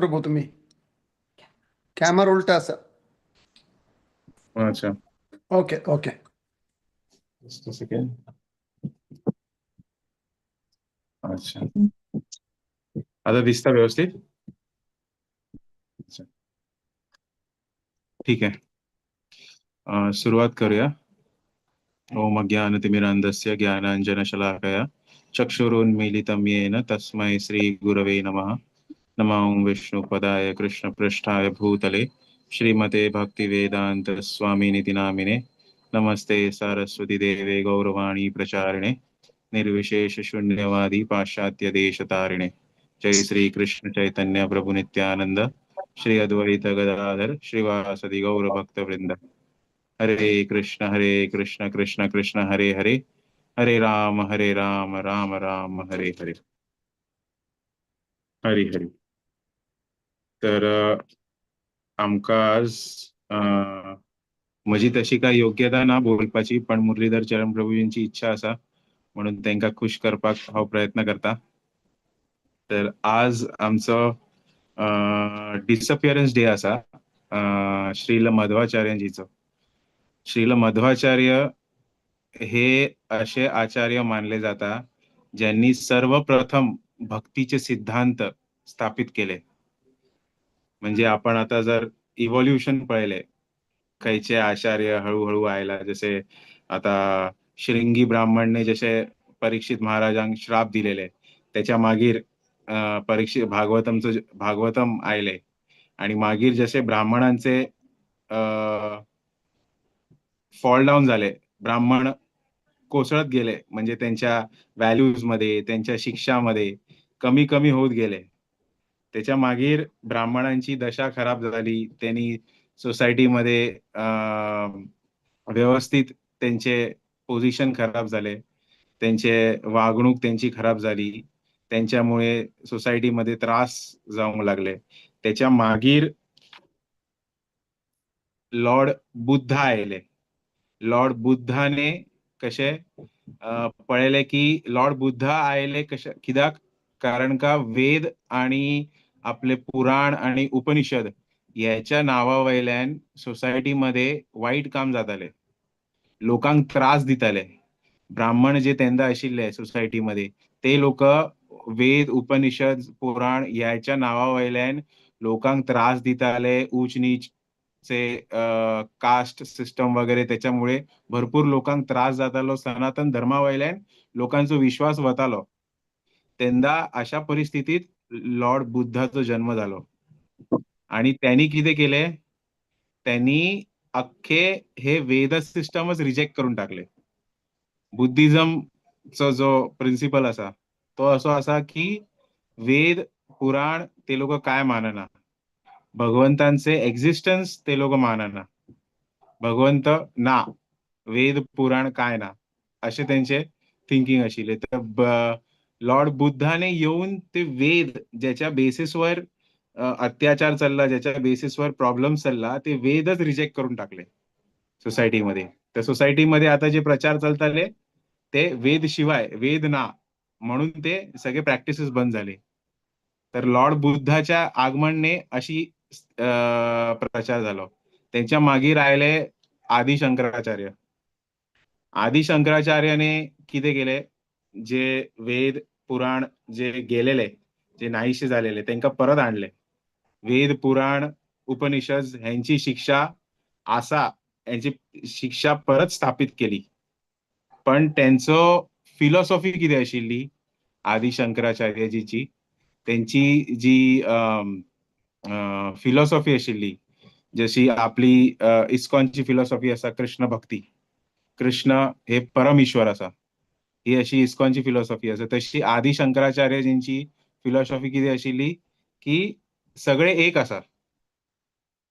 प्रभू, तुम्ही कॅमेरा उलटा आसा. अच्छा. Okay okay. Just a second. अच्छा, आता दिसता व्यवस्थित? अच्छा. ठीक आहे. सुरुवात करूया. ओम अज्ञानतिमिरान्धस्य ज्ञानाञ्जनशलाकया चक्षुरुन्मीलितं येन तस्मै श्रीगुरवे नमः. नमो ॐ विष्णुपदाय कृष्णपृष्ठाय भूतले श्रीमते भक्तिवेदान्त स्वामिनिति नामिने. नमस्ते सारस्वती देवे गौरवाणी प्रचारिणे निर्विशेष शून्यवादी पाश्चात्य देशतारिणे. जय श्री कृष्ण चैतन्य प्रभु नित्यानंद श्री अद्वैत गदाधर श्रीवासादि गौर भक्तवृंद. हरे कृष्ण हरे कृष्ण कृष्ण कृष्ण हरे हरे, हरे राम हरे राम राम राम हरे हरे. हरी हरी. तर आमकां आज म्हजी तशी काय योग्यता ना बोलपाची, पण मुरलीधर चरण प्रभूजींची इच्छा आसा म्हणून तांकां खुश करपाक हांव प्रयत्न करता. तर आज आमचो डिसअपियरन्स डे आसा श्रील मध्वाचार्यजीचो. श्रील मध्वाचार्य हे असे आचार्य मानले जाता ज्यांनी सर्वप्रथम भक्तीचे सिद्धांत स्थापित केले. म्हणजे आपण आता जर इव्होल्युशन पळयले, खंयचे आचार्य हळूहळू आयला, जसे आता श्रृंगी ब्राह्मणने जसे परीक्षित महाराजांक श्राप दिलेले, त्याच्या मागीर परीक्षित भागवतमचं भागवतम आयले आणि मागीर जसे ब्राह्मणांचे फॉल डाऊन झाले, ब्राह्मण कोसळत गेले, म्हणजे त्यांच्या व्हॅल्यूज मध्ये, त्यांच्या शिक्षामध्ये कमी कमी होत गेले. त्याच्या मागीर ब्राह्मणांची दशा खराब झाली. त्यांनी सोसायटीमध्ये व्यवस्थित त्यांचे पोझिशन खराब झाले, त्यांचे वागणूक त्यांची खराब झाली, त्यांच्यामुळे सोसायटीमध्ये त्रास जावंक लागले. त्याच्या मागीर लॉर्ड बुद्ध आयले. लॉर्ड बुद्धाने कशे पळयले की लॉर्ड बुद्ध आयले कशे कित्याक? कारण का वेद आणि आपले पुराण आणि उपनिषद ह्याच्या नांवा वयल्यान सोसायटीमध्ये वायट काम जाताले, लोकांक त्रास दिताले. ब्राह्मण जे तेन्ना आशिल्ले सोसायटीमध्ये, ते लोक वेद, उपनिषद, पुराण ह्याच्या नांवा वयल्यान लोकांक त्रास दिताले. उच नीच चे कास्ट सिस्टम वगैरे, त्याच्यामुळे भरपूर लोकांक त्रास जातालो. सनातन धर्मा वयल्यान लोकांचो विश्वास वतालो. तेन्ना अशा परिस्थितीत लॉर्ड बुद्धाचो जन्म जालो आणि त्यांनी कितें केले? त्यांनी अख्खे हे वेद सिस्टमच रिजेक्ट करून टाकले. बुद्धिझमचो जो प्रिन्सिपल आसा तो असो आसा की वेद, पुराण ते लोक काय मानना, भगवंतांचे एक्झिस्टन्स ते लोक मानना, भगवंत ना, वेद पुराण काय ना, असे त्यांचे थिंकिंग आशिल्ले. तर लॉर्ड बुद्धाने येऊन ते वेद ज्याच्या बेसिसवर अत्याचार चालला, ज्याच्या बेसिसवर प्रॉब्लेम चालला, ते वेदच रिजेक्ट करून टाकले सोसायटीमध्ये. तर सोसायटीमध्ये आता जे प्रचार चालताले ते वेद शिवाय वेद ना, म्हणून ते सगळे प्रॅक्टिसेस बंद झाले. तर लॉर्ड बुद्धाच्या आगमनने अशी प्रचार झालो. त्यांच्या मागीर आयले आदि शंकराचार्य. आदि शंकराचार्याने कितें केले? जे वेद पुराण जे गेलेले, जे नाहीशे झालेले, त्यांका परत आणले. वेद, पुराण, उपनिषद ह्यांची शिक्षा आसा, यांची शिक्षा परत स्थापित केली. पण त्यांचो फिलॉसॉफी कितें आशिल्ली आदि शंकराचार्यजीची, त्यांची जी फिलॉसॉफी आशिल्ली, जशी आपली इस्कॉनची फिलॉसॉफी आसा कृष्ण भक्ती, कृष्ण हे परमेश्वर आसा, ही अशी इस्कॉनची फिलॉसॉफी आसा. तशी आदि शंकराचार्यजींची फिलॉसॉफी कितें आशिल्ली की सगळे एक आसा,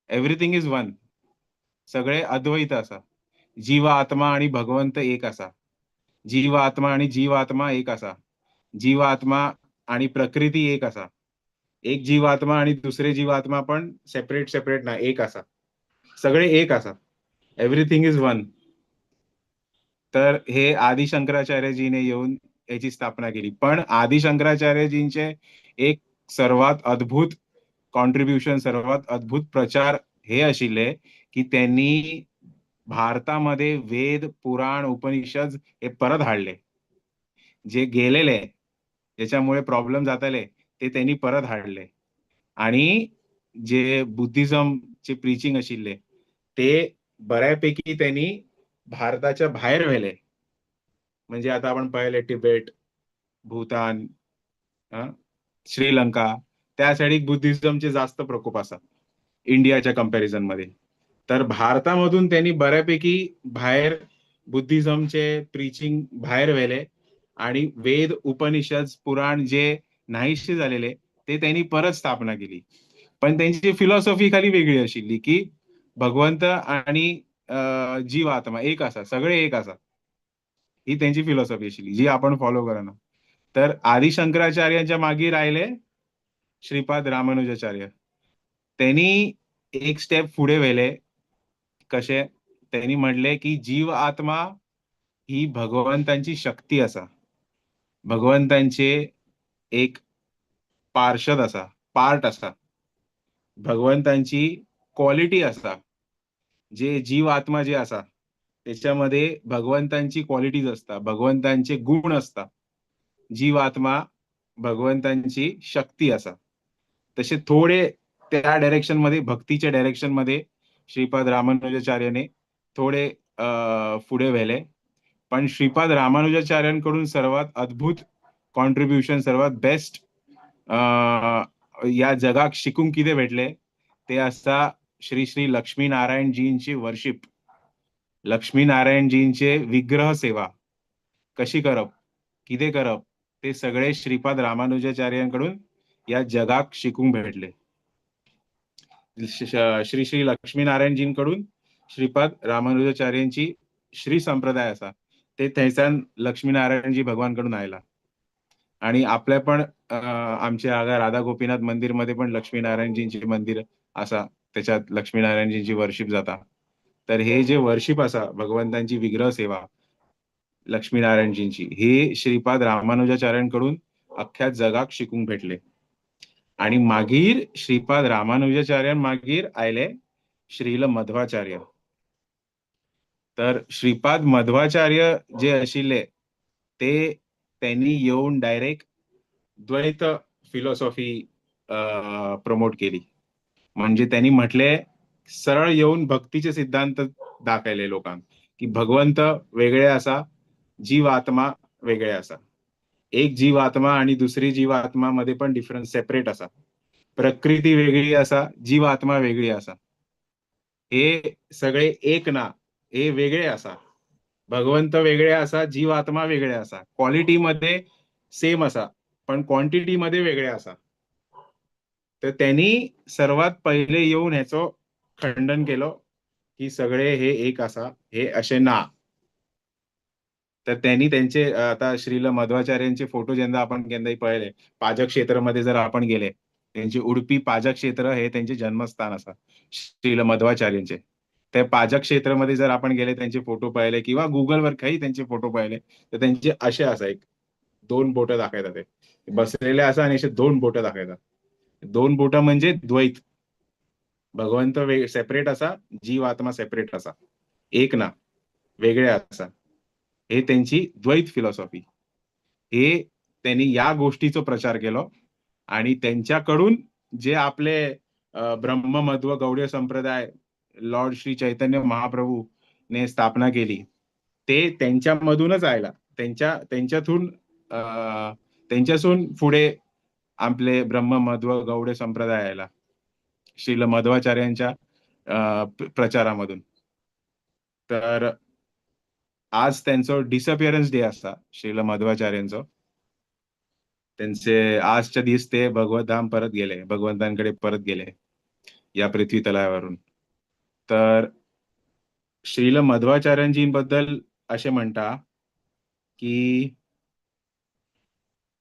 एव्हरीथिंग is one, सगळे अद्वैत आसा, जीव आत्मा आणि भगवंत एक आसा, जीव आत्मा आणि जीव आत्मा एक आसा, जीव आत्मा आणि प्रकृती एक आसा, एक जीवात्मा आणि दुसरे जीवात्मा पण सेपरेट सेपरेट ना, एक आसा, सगळे एक आसा, एव्हरीथिंग is one. तर हे आदि शंकराचार्यजीने येऊन याची स्थापना केली. पण आदि शंकराचार्यजींचे एक सर्वात अद्भुत कॉन्ट्रिब्युशन, सर्वात अद्भुत प्रचार हे आशिल्ले की त्यांनी भारतामध्ये वेद, पुराण, उपनिषद हे परत हाडले. जे गेलेले, ज्याच्यामुळे प्रॉब्लेम जाताले, ते त्यांनी परत हाडले. आणि जे बुद्धिझमचे प्रिचिंग आशिल्ले ते बऱ्यापैकी त्यांनी भारताच्या भायर व्हेले. म्हणजे आता आपण पळयले टिबेट, भूतान, श्रीलंका, त्या सायडीक बुद्धिझमचे जास्त प्रकोप आसा इंडियाच्या कंपॅरिझन मध्ये. तर भारतामधून त्यांनी बऱ्यापैकी भायर बुद्धिझमचे प्रिचिंग भायर व्हेले आणि वेद, उपनिषद, पुराण जे नाहीशे झालेले ते त्यांनी परत स्थापना केली. पण त्यांची फिलॉसॉफी खाली वेगळी आशिल्ली की भगवंत आणि जीव आत्मा एक आसा, सगळे एक आसा, ही त्यांची फिलॉसॉफी आशिल्ली जी आपण फॉलो करना. तर आदी शंकराचार्यांच्या मागीर आयले श्रीपाद रामानुजाचार्य. त्यांनी एक स्टेप फुडें व्हेले. कशे? त्यांनी म्हणले की जीव आत्मा ही भगवंतांची शक्ती आसा, भगवंतांचे एक पार्षद आसा, पार्ट आसा, भगवंतांची क्वालिटी आसा. जे जीव आत्मा जे आसा त्याच्यामध्ये भगवंतांची क्वालिटीज असता, भगवंतांचे गुण असता. जीव आत्मा भगवंतांची शक्ती आसा. तसे थोडे त्या डायरेक्शन मध्ये, भक्तीच्या डायरेक्शन मध्ये श्रीपाद रामानुजाचार्याने थोडे पुढे व्हेले. पण श्रीपाद रामानुजाचार्यांकडून सर्वात अद्भुत कॉन्ट्रीब्युशन, सर्वात बेस्ट या जगाक शिकूंक कितें भेटले ते आसा श्री श्री लक्ष्मीनारायणजींची वर्शिप, लक्ष्मीनारायणजींचे विग्रह सेवा कशी करप, कितें करप, ते सगळे श्रीपाद रामानुजाचार्यांकडून या जगाक शिकूंक भेटले. श्री श्री लक्ष्मीनारायणजींकडून श्रीपाद रामानुजाचार्यांची श्री संप्रदाय आसा ते थंयसान लक्ष्मीनारायणजी भगवान कडून आयला. आणि आपल्या पण आमच्या हांगा राधा गोपीनाथ मंदिर मध्ये पण लक्ष्मीनारायणजींचे मंदिर आसा, त्याच्यात लक्ष्मीनारायणजींची वर्शिप जाता. तर हे जे वर्शिप आसा भगवंतांची विग्रह सेवा लक्ष्मीनारायणजींची, हे श्रीपाद रामानुजाचार्यांकडून अख्ख्या जगाक शिकूंक भेटले. आणि मागीर श्रीपाद रामानुजाचार्यान मागीर आयले श्रील मध्वाचार्य. तर श्रीपाद मध्वाचार्य जे आशिल्ले ते त्यांनी येवन डायरेक्ट द्वैत फिलॉसॉफी प्रमोट केली. म्हणजे त्यांनी म्हटले सरळ येवन भक्तीचे सिद्धांत दाखयले लोकांक की भगवंत वेगळे आसा, जीव आत्मा वेगळे आसा. एक जीव आत्मा आणि दुसरी जीव आत्मा मध्ये पण डिफरन्स सेपरेट आसा. प्रकृती वेगळी आसा, जीव आत्मा वेगळी आसा. हे सगळे एक ना, हे वेगळे आसा. भगवंत वेगळे आसा, जीव आत्मा वेगळे आसा. क्वालिटी मध्ये सेम आसा पण क्वांटिटी मध्ये वेगळे आसा. तर त्यांनी सर्वात पहिले येऊन ह्याचो खंडन केलो की सगळे हे एक आसा, हे असे ना. तर त्यांनी त्यांचे आता श्रील मध्वाचार्यांचे फोटो जेन्ना आपण केन्नाय पळयले, पाजक क्षेत्रामध्ये जर आपण गेले, त्यांचे उडपी पाजक क्षेत्र हे त्यांचे जन्मस्थान आसा श्रील मध्वाचार्यांचे. त्या पाजक क्षेत्रामध्ये जर आपण गेले, त्यांचे फोटो पळयले किंवा गुगलवर काही त्यांचे फोटो पळयले तर त्यांचे असे आसा, एक दोन बोटं दाखयतात, ते बसलेले आसा आणि असे दोन बोटं दाखयतात. दोन बोटं म्हणजे द्वैत. भगवंत सेपरेट आसा, जीव आत्मा सेपरेट आसा, एक ना, वेगळे आसा. हे त्यांची द्वैत फिलॉसॉफी. हे त्यांनी या गोष्टीचो प्रचार केलो आणि त्यांच्याकडून जे आपले ब्रह्म मध्व गौडीय संप्रदाय लॉर्ड श्री चैतन्य महाप्रभू ने स्थापना केली ते त्यांच्यामधूनच आयला. त्यांच्यासून पुढे आपले ब्रह्म मध्व गौडीय संप्रदाय आयला श्रील मध्वाचार्यांच्या प्रचारामधून. तर आज त्यांचो डिसअपिअरन्स डे आसा श्रील मध्वाचार्यांचो. त्यांचे आजच्या दीस ते भगवतधाम परत गेले, भगवंतांकडे परत गेले या पृथ्वी तलावरून. तर श्रील मध्वाचार्यांजींबद्दल असे म्हणता की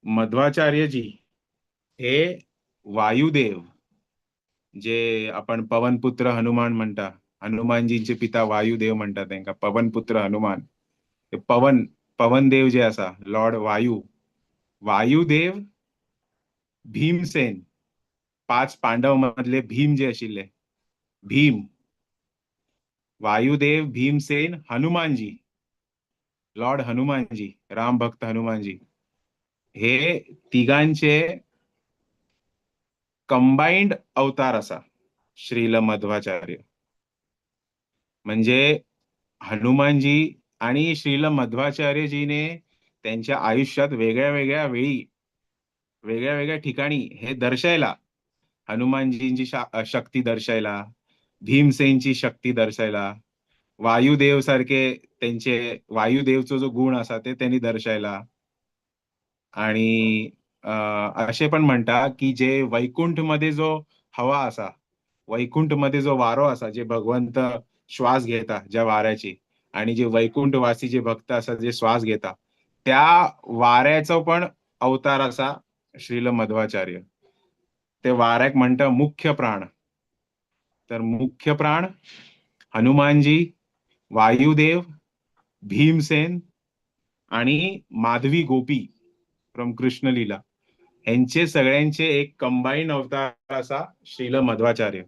मध्वाचार्यजी हे वायुदेव, जे आपण पवनपुत्र हनुमान म्हणता, हनुमानजींचे पिता वायुदेव म्हणतात त्यांका, पवनपुत्र हनुमान. ते पवनदेव जे आसा लॉर्ड वायू, वायुदेव भीमसेन 5 पांडव मदले भीम जे आशिल्ले, भीम, वायुदेव, भीमसेन, हनुमानजी, लॉर्ड हनुमानजी, राम भक्त हनुमानजी, हे तिगांचे कंबाईंड अवतार आसा श्रील मध्वाचार्य. म्हणजे हनुमानजी आणि श्रील मध्वाचार्यजीने त्यांच्या आयुष्यात वेगळ्या वेगळ्या वेळी वेगळ्या वेगळ्या ठिकाणी हे दर्शयला, हनुमानजींची शक्ती दर्शयला, भीमसेनची शक्ती दर्शयला, वायुदेव सारखे त्यांचे वायुदेवचो जो गुण आसा ते त्यांनी दर्शयला. आणि असे पण म्हणता की जे वैकुंठ मध्ये जो हवा आसा, वैकुंठ मध्ये जो वारो आसा, जे भगवंत श्वास घेता ज्या वाऱ्याची, आणि जे वैकुंठवासी जे भक्त आसा जे श्वास घेता त्या वाऱ्याचो पण अवतार आसा श्रील मध्वाचार्य. ते वाऱ्याक म्हणटा मुख्य प्राण. तर मुख्य प्राण हनुमानजी, वायुदेव, भीमसेन आणि माधवी गोपी फ्रॉम कृष्णलीला, हेंचे सगळ्यांचे एक कंबाईन अवतार आसा श्रील मध्वाचार्य.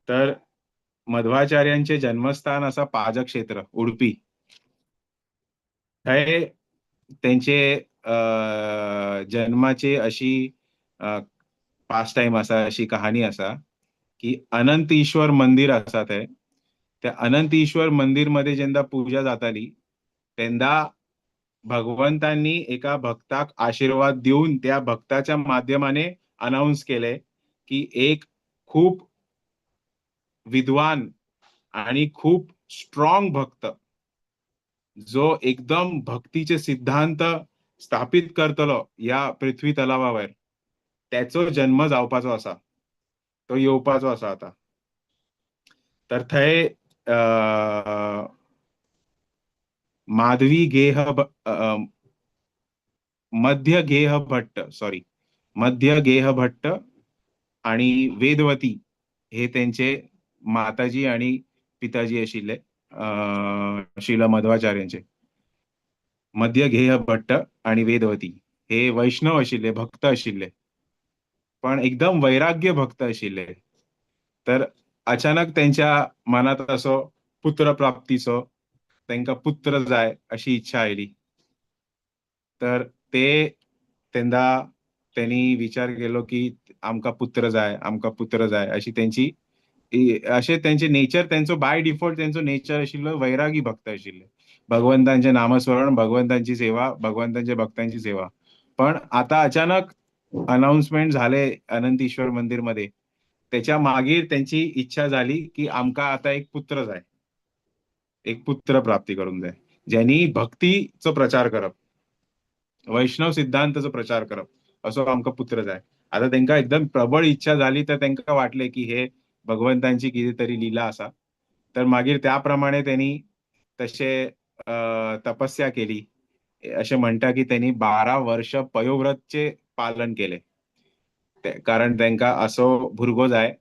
तर मध्वाचार्यांचे जन्मस्थान आसा पाजक्षेत्र उडपी. थंय तेंचे जन्माची अशी पास टायम आसा, अशी कहाणी आसा की अनंत ईश्वर मंदिर आसा थंय. त्या अनंत ईश्वर मंदिर मध्ये जेन्ना पूजा जाताली तेन्ना भगवंतांनी एका भक्ताक आशीर्वाद दिवन त्या भक्ताच्या माध्यमाने अनाउन्स केले की एक खूप विद्वान आणि खूप स्ट्रॉंग भक्त जो एकदम भक्तीचे सिद्धांत स्थापित करतलो ह्या पृथ्वी तलावावर, त्याचो जन्म जावपाचो आसा, तो येवपाचो आसा आता. तर थंय माधवी गेह मध्य गेह भट्ट, सॉरी, मध्य गेह भट्ट आणि वेदवती हे त्यांचे माताजी आणि पिताजी आशिल्ले श्रील मध्वाचार्यांचे. मध्य गेह भट्ट आणि वेदवती हे वैष्णव आशिल्ले, भक्त आशिल्ले, पण एकदम वैराग्य भक्त आशिल्ले. तर अचानक त्यांच्या मनात असो पुत्र प्राप्तीचो, तांकां पुत्र जाय अशी इच्छा आयली. तर ते तेन्ना त्यांनी विचार केलो की आमकां पुत्र जाय, आमकां पुत्र जाय, अशी त्यांची अशे त्यांचे नेचर, त्यांचो बाय डिफॉल्ट त्यांचो नेचर आशिल्लो वैरागी भक्त आशिल्ले, भगवंतांचे नामस्मरण, भगवंतांची सेवा, भगवंतांच्या भक्तांची सेवा. पण आता अचानक अनाउन्समेंट झाले अनंत ईश्वर मंदिर मध्ये, त्याच्या मागीर त्यांची इच्छा झाली की आमकां आता एक पुत्र जाय, एक पुत्र प्राप्ती करूंक जाय ज्यांनी भक्तीचो प्रचार करप, वैष्णव सिद्धांताचो प्रचार करप, असो आमकां पुत्र जाय. आता तांकां एकदम प्रबळ इच्छा झाली तर तांकां वाटले की हे भगवंतांची कितें तरी लीला आसा. तर मागीर त्या प्रमाणे त्यांनी तशे तपस्या केली. अशें म्हणटा की त्यांनी 12 वर्ष पयोव्रतचे पालन केले, कारण तांकां असो भुरगो जाय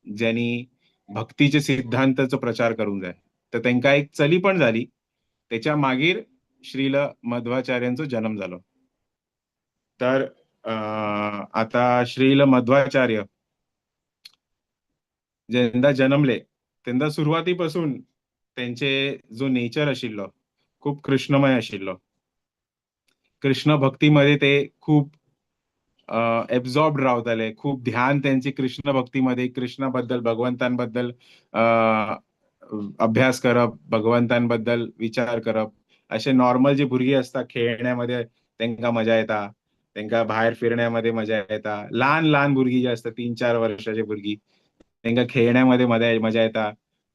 ज्यांनी भक्तीचे सिद्धांताचो प्रचार करूंक जाय. तर तांकां एक चली पण जाली. त्याच्या मागीर श्रील मध्वाचार्यांचो जन्म जालो. तर आता श्रील मध्वाचार्य जेन्ना जन्मले तेन्ना सुरवातीपासून त्यांचे जो नेचर आशिल्लो खूप कृष्णमय आशिल्लो. कृष्ण भक्तीमध्ये ते खूप एब्झॉर्ब्ड रावताले, खूप ध्यान त्यांचे कृष्ण भक्तीमध्ये, कृष्णाबद्दल, भगवंतांबद्दल अभ्यास करप, भगवंतांबद्दल विचार करप. असे नॉर्मल जे भुरगीं आसता खेळण्यामध्ये तांकां मजा येता, तांकां भायर फिरण्यामध्ये मजा येता. ल्हान ल्हान भुरगीं जी आसता 3-4 वर्षाची भुरगीं तांकां खेळण्यामध्ये मजा येता.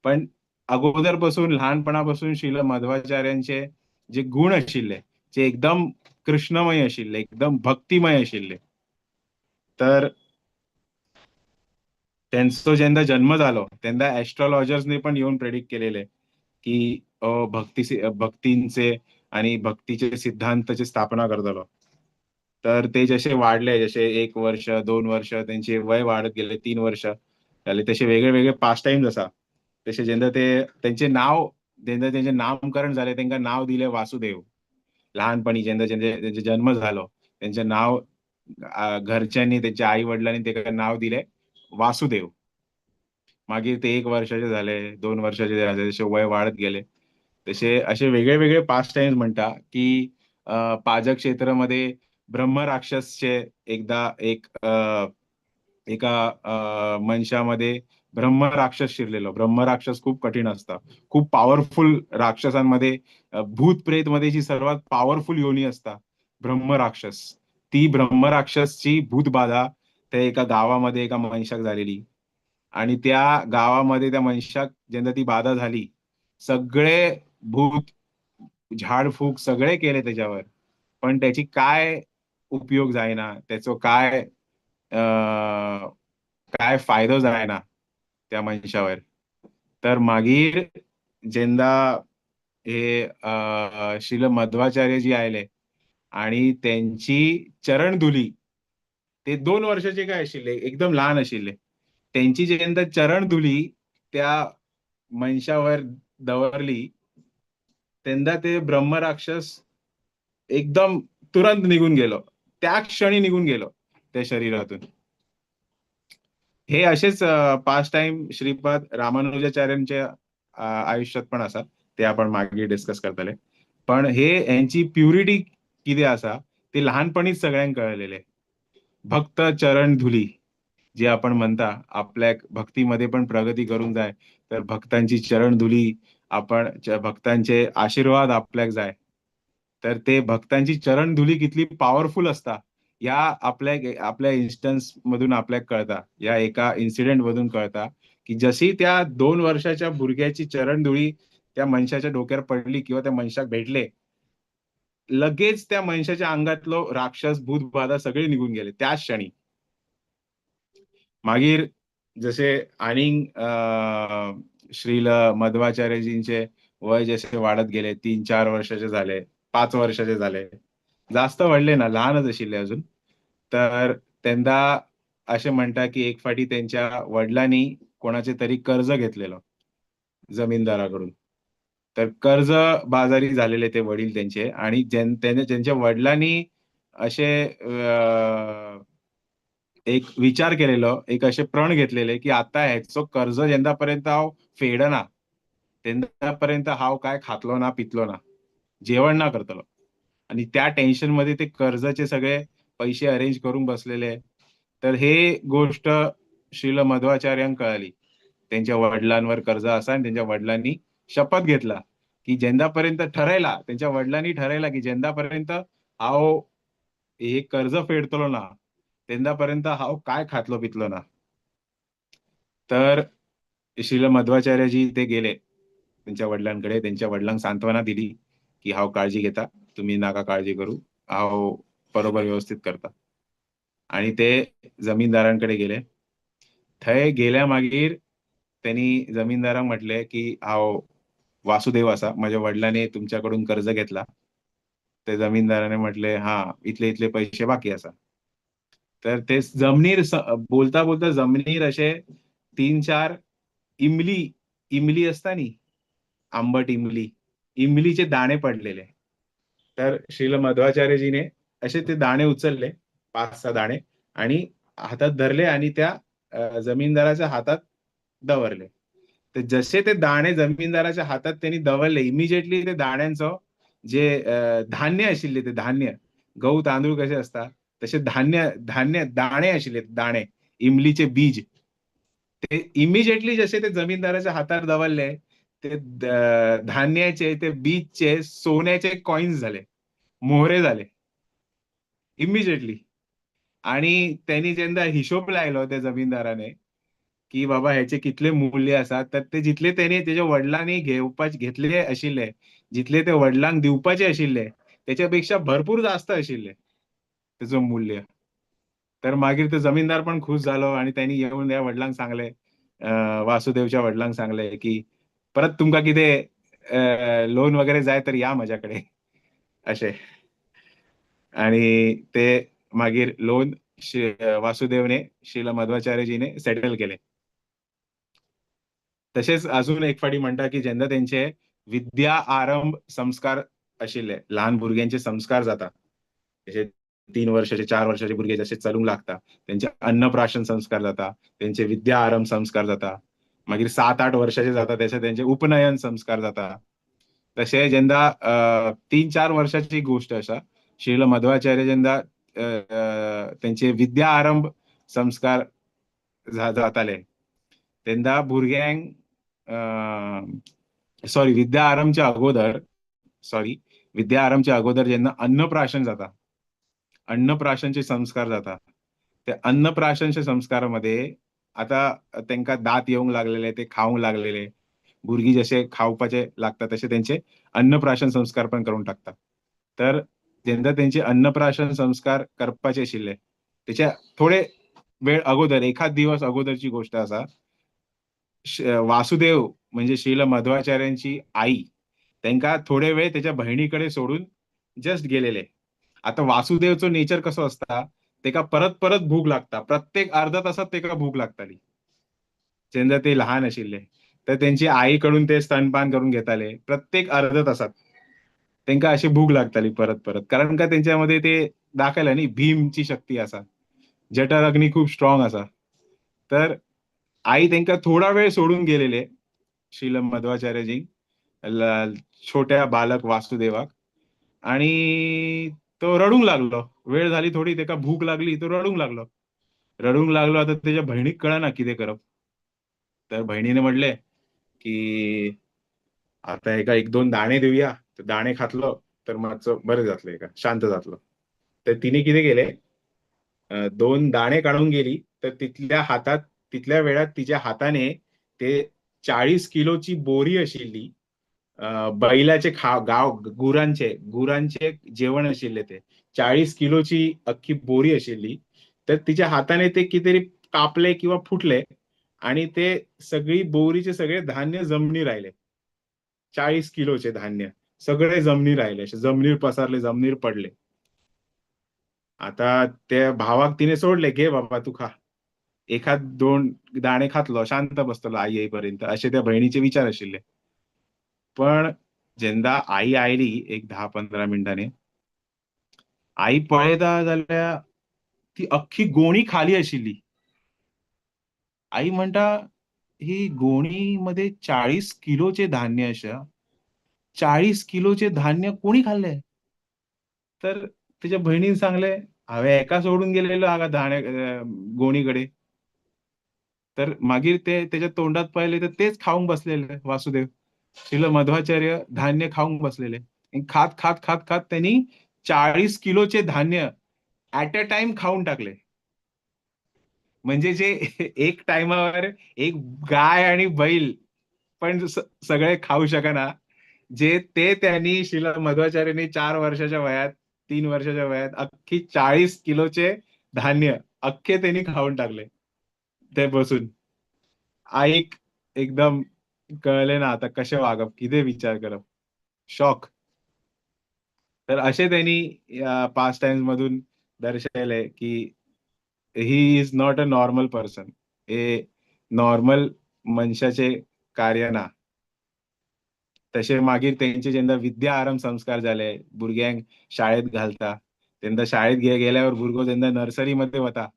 पण अगोदर पासून लहानपणापासून श्रील मध्वाचार्यांचे जे गुण आशिल्ले जे एकदम कृष्णमय आशिल्ले, एकदम भक्तिमय आशिल्ले. तर त्यांचो जेन्ना जन्म जालो तेन्ना एस्ट्रोलॉजर्सनी पण येवन प्रेडिक्ट केलेले की भक्तींचे आणि भक्तीचे सिद्धांताची स्थापना करतलो. तर ते जसे वाढले, जसे 1 वर्ष 2 वर्ष त्यांचे वय वाढत गेले, 3 वर्ष जाले, तसे वेगळे वेगळे पास टाइम्स आसा. तसे जेन्ना ते त्यांचे नाव, जेन्ना त्यांचे नामकरण जाले तांकां नाव दिले वासुदेव. लहानपणी जेन्ना त्यांचे जन्म जालो त्यांचे नाव घरच्यांनी, त्याच्या आई वडिलांनी तेका नाव दिले वासुदेव. मागीर ते 1 वर्षाचे झाले, 2 वर्षाचे झाले, जसे वय वाढत गेले तसे असे वेगळे वेगळे पास्ट टाइम्स म्हणता की पाजक क्षेत्रामध्ये ब्रह्मराक्षसचे एकदा एक एका मनशामध्ये ब्रह्मराक्षस शिरलेलो. ब्रह्मराक्षस खूप कठीण असतं, खूप पॉवरफुल राक्षसांमध्ये, भूत प्रेत मध्ये जी सर्वात पॉवरफुल योनी असता ब्रह्मराक्षस, ती ब्रह्मराक्षसची भूतबाधा त्या एका गावामध्ये एका मनशाक झालेली. आणि त्या गावामध्ये त्या मनशाक जेव्हा ती बाधा झाली, सगळे भूत झाडफूक सगळे केले त्याच्यावर, पण त्याची काय उपयोग जायना, त्याचो काय काय फायदो जायना त्या मनशावर. तर मागीर जेन्ना हे श्रील मध्वाचार्य जी आयले आणि त्यांची चरणधुली, ते 2 वर्षाचे काय आशिल्ले, एकदम लहान आशिल्ले, त्यांची जेन्ना चरणधुली त्या मनशावर दवरली तेन्ना ते ब्रह्मराक्षस एकदम तुरंत निघून गेलो, त्या क्षणी निघून गेलो त्या शरीरातून. हे असेच पास्ट टाइम श्रीपाद रामानुजाचार्यांच्या आयुष्यात पण आसा, ते आपण मागीर डिस्कस करतले. पण हे यांची प्युरिटी कितें आसा ते लहानपणीच सगळ्यांक कळलेले. भक्त चरण धुली जे आपण म्हणता, आपल्या भक्तीमध्ये पण प्रगती करूंक जाय तर भक्तांची चरण धुली, आपण भक्तांचे आशीर्वाद आपल्याक जाय, तर ते भक्तांची चरण धुली कितली पॉवरफुल असता या आपल्या आपल्या इन्स्टन्स मधून आपल्याक कळता, या एका इन्सिडेंट मधून कळता की जशी त्या 2 वर्षाच्या भुरग्याची चरणधुळी त्या मनशाच्या डोक्यावर पडली किंवा त्या मनशाक भेटले, लगेच त्या मनशाच्या अंगातलो राक्षस भूतबाधा सगळे निघून गेले त्याच क्षणी. मागीर जसे आनीक श्रील मध्वाचार्यजींचे वय जसे वाढत गेले, 3-4 वर्षाचे झाले, 5 वर्षाचे झाले, जास्त व्हडले ना, लहानच आशिल्ले अजून, तर तेन्ना अशें म्हणटा की एक फावटी तेंच्या वडिलांनी कोणाचे तरी कर्ज घेतलेलो जमीनदाराकडून, तर कर्ज बाजारी झालेले ते वडील त्यांचे, आणि त्यांच्या वडिलांनी असे एक विचार केलेलो, एक असे प्रण घेतलेले की आता ह्याचो कर्ज जेन्नापर्यंत हांव फेडना तेन्नापर्यंत हांव काय खातलो ना, पितलो ना, जेवण ना करतलो. आणि त्या टेन्शन मध्ये ते कर्जाचे सगळे पैसे अरेंज करून बसलेले. तर हे गोष्ट श्रील मध्वाचार्यांक कळाली, त्यांच्या वडिलांवर कर्ज असा, आणि त्यांच्या वडिलांनी शपथ घेतला की जेन्नापर्यंत ठरयला, त्यांच्या वडिलांनी ठरयला की जेन्नापर्यंत हांव हे कर्ज फेडतलो ना तेन्नापर्यंत हांव काय खातलो पितलो ना. तर श्रील मध्वाचार्यजी ते गेले त्यांच्या वडिलांकडे, त्यांच्या वडिलांक सांत्वना दिली की हांव काळजी घेता, तुम्ही नाका काळजी करू, हांव बरोबर व्यवस्थित करता. आणि ते जमीनदारांकडे गेले. थंय गेल्या मागीर त्यांनी जमीनदारांक म्हटले की हांव वासुदेव आसा, माझ्या वडिलांनी तुमच्याकडून कर्ज घेतला. ते जमीनदाराने म्हटले हा इतले इतले पैसे बाकी आसा. तर ते जमनीर बोलता बोलता जमनीर असे 3-4 इमली, इमली असता न्ही, आंबट इमली, इमलीचे दाणे पडलेले. तर श्रील मध्वाचार्यजीने असे ते दाणे उचलले, 5-6 दाणे, आणि हातात धरले आणि त्या जमीनदाराच्या हातात दवरले. तर जसे ते दाणे जमीनदाराच्या हातात त्यांनी दवरले, इमिजिएटली ते दाण्यांचो जे धान्य आशिल्ले, ते धान्य, गहू तांदूळ कसे असता तसे धान्य, धान्य दाणे आशिल्ले, दाणे, इमलीचे बीज, ते इमिजिएटली जसे ते जमीनदाराच्या हातात दवरले, ते धान्याचे, ते बीजचे सोन्याचे कॉइन्स झाले, मोहरे झाले इमिजिएटली. आणि त्यांनी जेन्ना हिशोब लायलो त्या जमीनदाराने की बाबा ह्याचे कितले मूल्य आसा, तर ते जितले त्यांनी तेच्या वडिलांनी घेवपाचे घेतले आशिल्ले, जितले ते वडिलांक दिवपाचे आशिल्ले, त्याच्या पेक्षा भरपूर जास्त आशिल्ले त्याचं मूल्य. तर मागीर तो जमीनदार पण खुश झालो आणि त्यांनी येऊन त्या वडिलांक सांगले, वासुदेवच्या वडिलांक सांगले की परत तुमका कितें लोन वगैरे जाय तर या माझ्याकडे अशें. आणि ते मागीर लोन वासुदेवने श्रील मध्वाचार्यजीने सेटल केले. तशेंच अजून एक फावटी म्हणटा की जेन्ना तेंचे विद्या आरंभ संस्कार आशिल्ले, ल्हान भुरग्यांचे संस्कार जाता, तशे 3 वर्षाचे 4 वर्षाचे भुरगे जसे चलूंक लागता, तेंचे अन्नप्राशन संस्कार जाता, तेंचे विद्या आरंभ संस्कार जाता. मागीर 7-8 वर्षाचे जाता तशे तेंचे उपनयन संस्कार जाता. तशे जेन्ना 3-4 वर्षाची गोष्ट आसा, श्रील मध्वाचार्य जेन्ना तेंचे विद्या आरंभ संस्कार जाताले तेन्ना भुरग्यांक सॉरी विद्या आरंभच्या अगोदर सॉरी विद्या आरंभच्या अगोदर जेन्ना अन्नप्राशन जाता, अन्नप्राशनचे संस्कार जाता, ते अन्नप्राशनच्या संस्कारामध्ये आता तेंका दांत येवंक लागलेले, ते खावंक लागलेले, भुरगीं जशे खावपाचे लागता तशे तेंचे अन्नप्राशन संस्कार पण करून टाकता. तर जेन्ना तेंचे अन्नप्राशन संस्कार करपाचे आशिल्ले तेच्या थोडे वेळ अगोदर, एखाद दिवस अगोदरची गोष्ट आसा, वासुदेव म्हणजे श्रील मध्वाचार्यांची आई तेंका थोडे वेळ तेच्या बहिणी कडेन सोडून जस्ट गेलेले. आता वासुदेवचो नेचर कसो आसता, तेका परत परत भूक लागता, प्रत्येक अर्धा तासात तेका भूक लागताली जेन्ना ते लहान आशिल्ले. तर तेंची आई कडून ते स्तनपान करून घेताले, प्रत्येक अर्धा तासात तेंका अशी भूक लागताली परत परत, कारण का तेंच्यामध्ये ते दाखयला न्ही भीमची शक्ती आसा, जठर अग्नी खूप स्ट्रॉंग आसा. तर आई तेंका थोडा वेळ सोडून गेलेले श्रील मध्वाचार्यजी छोट्या बालक वासुदेवाक, आणि तो रडूंक लागलो. वेळ झाली थोडी, तेका भूक लागली, तो रडूंक लागलो, रडूंक लागलो. आता तेच्या बहिणीक कळना कितें करप. तर बहिणीने म्हटले की आता एका 1-2 दाणे देऊया, तर दाणे खातलो तर मातसो बरें जातलें, एका शांत जातलो. तर तिने कितें केलें, 2 दाणे काडून गेली, तर तितल्या हातात तितल्या वेळात तिच्या हाताने ते 40 किलोची बोरी आशिल्ली, बैलाचे गाव गुरांचे गुरांचे जेवण आशिल्ले, ते 40 किलोची अख्खी बोरी आशिल्ली. तर तिच्या हाताने ते कितीतरी कापले किंवा फुटले आणि ते सगळी बोरीचे सगळे धान्य जमनी राहिले. 40 किलोचे धान्य सगळे जमनी राहिले, असे जमनीर पसरले, जमनीर पडले. आता त्या भावाक तिने सोडले, घे बाबा तू खा, एखाद 2 दाणे खातलो शांत बसतलो आई येईपर्यंत, असे त्या बहिणीचे विचार आशिल्ले. पण जेन्ना आई आयली एक 10-15 मिनटांनी, आई पळयता जाल्यार ती अख्खी गोणी खाली आशिल्ली. आई म्हणटा, ही गोणी मध्ये 40 किलोचे धान्य आसा, 40 किलोचे धान्य कोणी खाल्ले? तर तिच्या बहिणीन सांगले, हांवें एका सोडून गेलेलो हांगा धाणे गोणी कडेन. तर मागीर ते तेच्या तोंडात पळयले तर तेच खावंक बसलेले वासुदेव. श्रील मध्वाचार्य धान्य खावंक बसलेले. खात खात खात खात त्यांनी 40 किलोचे धान्य ऍट अ टाइम खाऊन टाकले. म्हणजे जे एक टायमावर एक गाय आणि बैल पण सगळे खाऊ शकना, जे ते त्यांनी श्रील मध्वाचार्यांनी 4 वर्षाच्या वयात, 3 वर्षाच्या वयात अख्खी 40 किलोचे धान्य अख्खे त्यांनी खाऊन टाकले ते बसून. आईक एकदम कळले ना आता कसे वागप, किती विचार करप, शॉक. तर असे त्यांनी पास्ट टाइम्स मधून दर्शवले की he is not a normal person, हे नॉर्मल मनशाचे कार्य ना. तशे मागीर तेंचे जेन्ना विद्या आरंभ संस्कार जाले, भुरग्यांक शाळेत घालता तेन्ना शाळेत गेल्यावर भुरगो जेन्ना नर्सरीमध्ये वता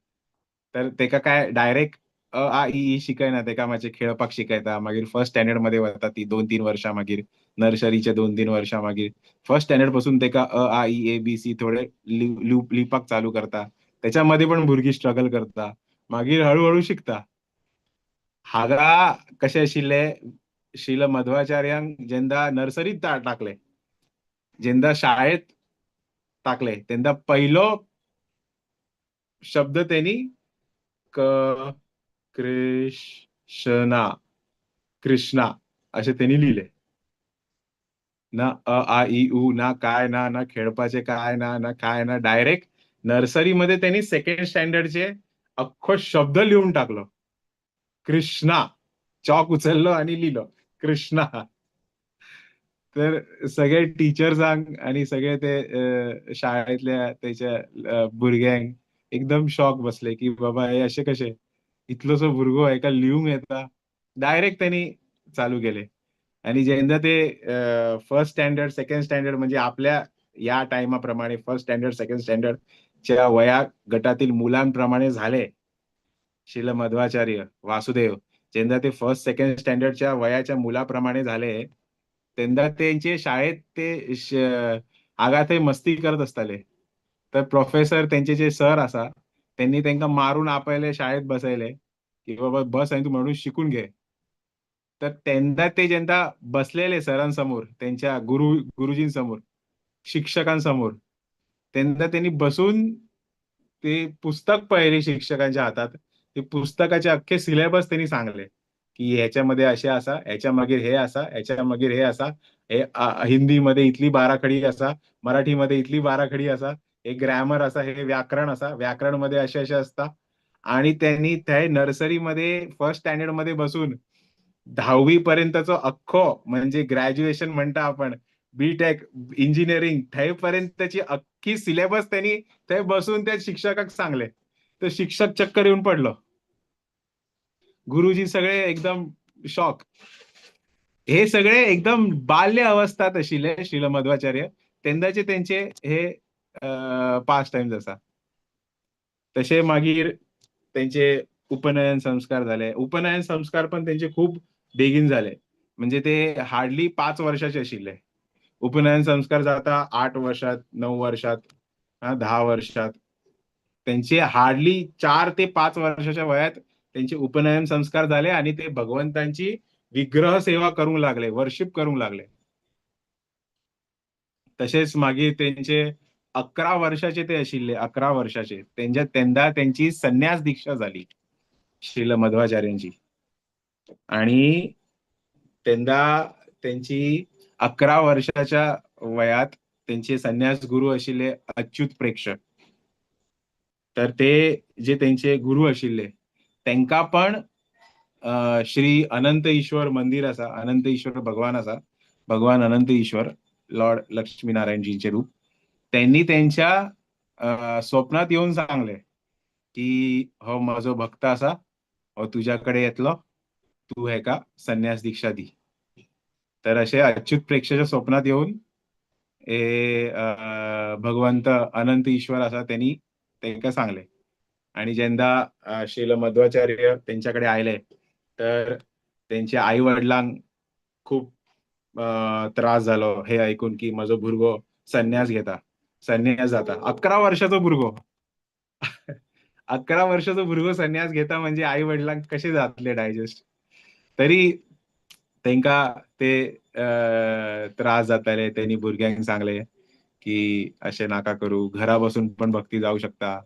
तर तेका काय डायरेक्ट अ आ इ ई शिकयना, तेका मातशें खेळपाक शिकयता. मागीर फर्स्ट स्टँडर्ड मध्ये वता ती 2-3 वर्षां, मागीर नर्सरीच्या 2-3 वर्षां मागीर फर्स्ट स्टँडर्ड पासून तेका अ आ इ ए बी सी थोडे लिवपाक चालू करता. त्याच्यामध्ये पण भुरगीं स्ट्रगल करता, मागीर हळूहळू शिकता. हांगा कशें आशिल्लें, श्रील मध्वाचार्यांक जेन्ना नर्सरीत टाकले, जेन्ना शाळेत टाकले, तेन्ना पहिलो शब्द त्यांनी क कृष्णा कृष्णा असे त्यांनी लिहिले. ना अ आ इ उ ना काय ना, ना खेळपाचे काय ना, ना काय ना, डायरेक्ट नर्सरीमध्ये त्यांनी सेकंड स्टँडर्डचे अख्खो शब्द लिहून टाकलो, कृष्णा. चॉक उचललो आणि लिहिलं कृष्णा. तर सगळे टीचर्सांक आणि सगळे ते शाळेतल्या त्याच्या भुरग्यांक एकदम शॉक बसले की बाबा हे असे कशे, इतलोसो भुरगो हेका लिवूंक येता. डायरेक्ट त्यांनी चालू केले. आणि जेन्ना ते फर्स्ट स्टँडर्ड सेकंड स्टँडर्ड म्हणजे आपल्या या टायमा प्रमाणे फर्स्ट स्टँडर्ड सेकंड स्टँडर्ड च्या वया गटातील मुलांप्रमाणे झाले श्रील मध्वाचार्य वासुदेव, जेन्ना ते फर्स्ट सेकंड स्टँडर्डच्या वयाच्या मुलाप्रमाणे झाले तेन्ना तेंचे शाळेत ते आगा थंय मस्ती करत आसताले. तर प्रोफेसर तेंचे जे सर आसा त्यांनी तेंका मारून आपयले, शाळेत बसयले की बाबा बस आणि तू म्हणून शिकून घे. तर तेन्ना ते जेन्ना बसलेले सरांसमोर, त्यांच्या गुरुजींसमोर, शिक्षकांसमोर, तेन्ना त्यांनी बसून ते पुस्तक पळयले शिक्षकांच्या हातात, ते पुस्तकाचे अख्खे सिलेबस त्यांनी सांगले की ह्याच्यामध्ये असे आसा, ह्याच्या मागीर हे आसा, ह्याच्या मागीर हे आसा, हे हिंदीमध्ये इतली बाराखडी आसा, मराठीमध्ये इतली बाराखडी आसा, हे ग्रॅमर आसा, हे व्याकरण आसा, व्याकरण मध्ये असे असे असता. आणि त्यांनी त्या नर्सरीमध्ये फर्स्ट स्टँडर्ड मध्ये बसून 10वी पर्यंतचं अख्खो, म्हणजे ग्रॅज्युएशन म्हणता आपण, बीटेक इंजिनिअरिंग थंयपर्यंतची अख्खी सिलेबस त्यांनी थंय बसून त्या शिक्षकाक सांगले. तर शिक्षक चक्कर येऊन पडलो, गुरुजी सगळे एकदम शॉक. हे सगळे एकदम बाल्य अवस्थात आशिल्ले श्रील मध्वाचार्य तेन्नाचे तेंचे हे पास टायम्स आसा. तशे मागीर तेंचे उपनयन संस्कार झाले. उपनयन संस्कार पण तेंचे खूप बेगीन झाले, म्हणजे ते हार्डली 5 वर्षाचे आशिल्ले. उपनयन संस्कार जाता 8 वर्षात, 9 वर्षात, 10 वर्षात. त्यांचे हार्डली 4 ते 5 वर्षाच्या वयात त्यांचे उपनयन संस्कार झाले आणि ते भगवंतांची विग्रह सेवा करूंक लागले, वर्शिप करूंक लागले. तशेच मागीर त्यांचे 11 वर्षाचे ते आशिल्ले, 11 वर्षाचे तेंच्या तेन्ना त्यांची संन्यास दीक्षा झाली श्रील मध्वाचार्यांची. आणि तेन्ना त्यांची 11 वर्षाच्या वयात त्यांचे संन्यास गुरु आशिल्ले अच्युत प्रेक्षक. तर ते जे त्यांचे गुरु आशिल्ले तेंका पण श्री अनंत ईश्वर मंदिर आसा, अनंत ईश्वर भगवान आसा, भगवान अनंत ईश्वर लॉर्ड लक्ष्मीनारायणजींचे रूप, त्यांनी त्यांच्या स्वप्नात येऊन सांगले की हो म्हजो भक्त आसा, हो तुज्या कडेन येतलो, तूं हेका संन्यास दीक्षा दी. तर अशे अच्युत प्रेक्षाच्या स्वप्नात येऊन हे भगवंत अनंत ईश्वर आसा त्यांनी तेंका सांगले. आणि जेन्ना श्रील मध्वाचार्य तेंच्याकडे आयले तर तेंच्या आई वडिलांक खूप त्रास जालो हे ऐकून की म्हजो भुरगो संन्यास घेता, संन्यास जाता. 11 वर्षाचो भुरगो, 11 वर्षाचो भुरगो संन्यास घेता म्हणजे आई वडिलांक कशें जातलें डायजेस्ट. तरी तेंका ते त्रास जाताले. तेणी भुरग्यांक सांगले की अशें नाका करू, घरा बसून पण भक्ती जावं शकता,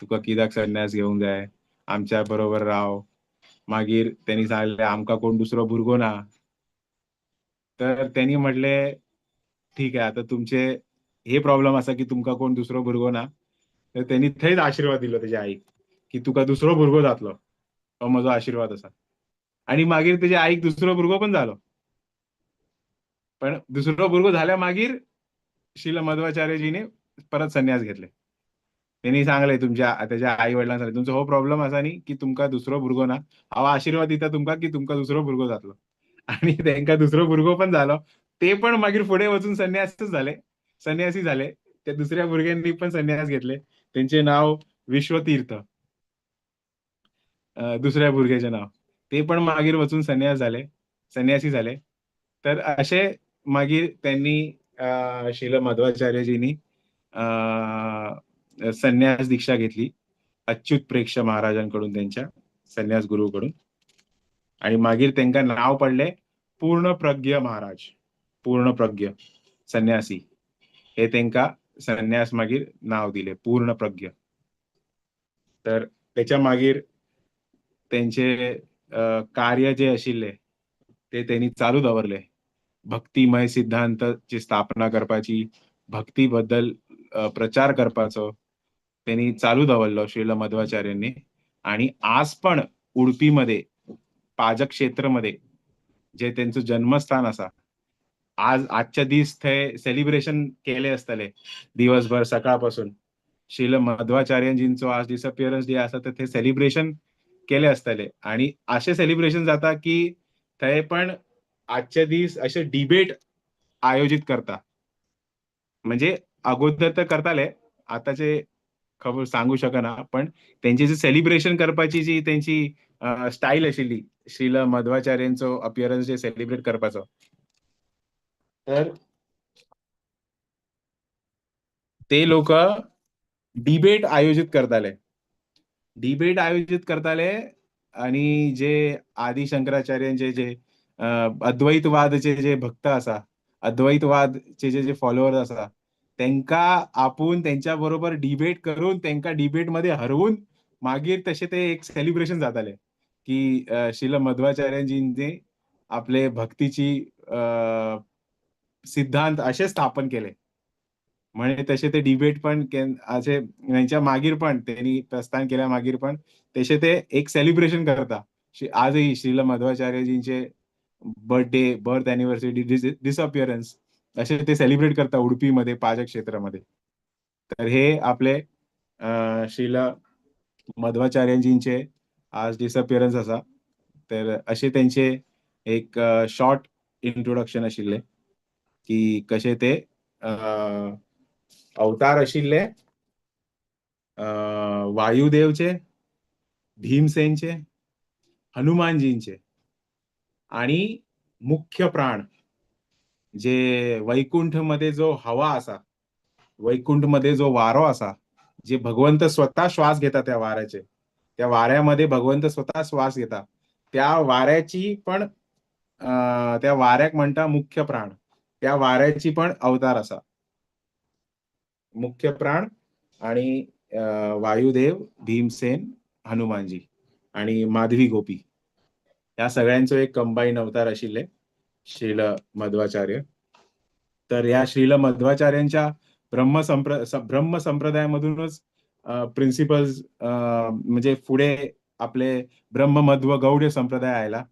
तुका कित्याक संन्यास घेवंक जाय, आमच्या बरोबर राव. मागीर तेणी सांगलें आमकां कोण दुसरो भुरगो ना. तर तेणी म्हटलें ठीक आहे, आता तुमचे हे प्रॉब्लम आसा की तुमकां कोण दुसरो भुरगो ना. तर तेणी थंयच आशिर्वाद दिलो तेज्या आईक की तुका दुसरो भुरगो जातलो, हो म्हजो आशिर्वाद आसा. आणि मागीर तेज्या आईक दुसरो भुरगो पण जालो. पण दुसरो भुरगो जाल्या मागीर श्रील मध्वाचार्यजीने परत संन्यास घेतले. तेणी सांगले तुमच्या तेज्या आई वडिलांक सांगले तुमचो हो प्रॉब्लम आसा न्ही की तुमकां दुसरो भुरगो ना, हांव आशिर्वाद दिता तुमकां की तुमकां दुसरो भुरगो जातलो. आणि तेंकां दुसरो भुरगो पण जालो. ते पण मागीर फुडें वचून संन्यासच जाले, संन्यासी जाले. त्या दुसऱ्या भुरग्यांनी पण संन्यास घेतले, तेंचे नाव विश्वतीर्थ, दुसऱ्या भुरग्याचें नाव. ते पण मागीर वचून संन्यास जाले, संन्यासी जाले. तर अशे मागीर त्यांनी श्रील मध्वाचार्यजींनी संन्यास दीक्षा घेतली अच्युत प्रेक्ष महाराजांकडून, त्यांच्या संन्यास गुरुकडून. आणि मागीर तेंका नाव पडले पूर्णप्रज्ञ महाराज, पूर्णप्रज्ञ संन्यासी हे तेंका संन्यास मागीर नाव दिले पूर्णप्रज्ञ. तर तेच्या मागीर तेंचे कार्य जे आशिल्ले ते तेणी चालू दवरले. भक्तिमय सिद्धांताची स्थापना करपाची, भक्ती बद्दल प्रचार करपाचो तेणी चालू दवरलो श्रील मध्वाचार्यांनी. आणि आज पण उडपीमध्ये पाजक क्षेत्रमध्ये जे तेंचो जन्मस्थान आसा, आज आजच्या दीस थंय सेलिब्रेशन केले आसतले दिवसभर सकाळपासून. श्रील मध्वाचार्यांजींचो आज डिसअपियरन्स डे आसा, तर ते सेलिब्रेशन केले आसतले. आणि अशें सेलिब्रेशन जाता की थंय पण आजचे दीस अशे डिबेट आयोजित करता. म्हणजे अगोदर तर करताले, आताचे खबर सांगू शकना, पण तेंचे जे सेलिब्रेशन करपाची जी तेंची स्टायल आशिल्ली, श्रील मध्वाचार्यांचो अपियरन्स जे सेलिब्रेट करपाचो, तर ते लोक डिबेट आयोजित करताले. डिबेट आयोजित करताले आणि जे आदी शंकराचार्यांचे जे अद्वैतवादचे जे भक्त आसा, अद्वैतवादचे जे जे फॉलोअर्स आसा, तेंका आपूण तेंच्या बरोबर डिबेट करून तेंका डिबेट मध्ये हरवून मागीर तशें ते एक सेलिब्रेशन जाताले की श्रील मध्वाचार्यांजींनी आपले भक्तीची सिद्धांत असे स्थापन केले. म्हणजे तसे ते डिबेट पण असे त्यांच्या मागीर पण त्यांनी प्रस्थान केल्या मागीर पण तसे ते एक सेलिब्रेशन करता. आजही श्रील मध्वाचार्यजींचे बर्थडे, बर्थ अॅनिव्हर्सरी, डिसअपिअरन्स असे ते सेलिब्रेट करता उडपीमध्ये पाजक क्षेत्रामध्ये. तर हे आपले श्रील मध्वाचार्यजींचे आज डिसअपिअरन्स असा. तर असे त्यांचे एक शॉर्ट इंट्रोडक्शन आशिल्ले की कशे ते अवतार आशिल्ले वायुदेवचे, भीमसेनचे, हनुमानजींचे आणि मुख्य प्राण जे वैकुंठ मध्ये जो हवा असा, वैकुंठ मध्ये जो वारो असा, जे भगवंत स्वतः श्वास घेता त्या वाऱ्याचे, त्या वाऱ्यामध्ये भगवंत स्वतः श्वास घेता, त्या वाऱ्याची पण त्या वाऱ्याक म्हणटा मुख्य प्राण, त्या वाऱ्याची पण अवतार असा मुख्य प्राण आणि वायुदेव, भीमसेन, हनुमानजी आणि माधवी गोपी ह्या सगळ्यांचो एक कंबाईन अवतार आशिल्ले श्रील मध्वाचार्य. तर ह्या श्रील मध्वाचार्यांच्या ब्रह्म संप्रदायामधूनच प्रिन्सिपल्स म्हणजे पुढे आपले ब्रह्म मध्व गौड संप्रदाय आयला.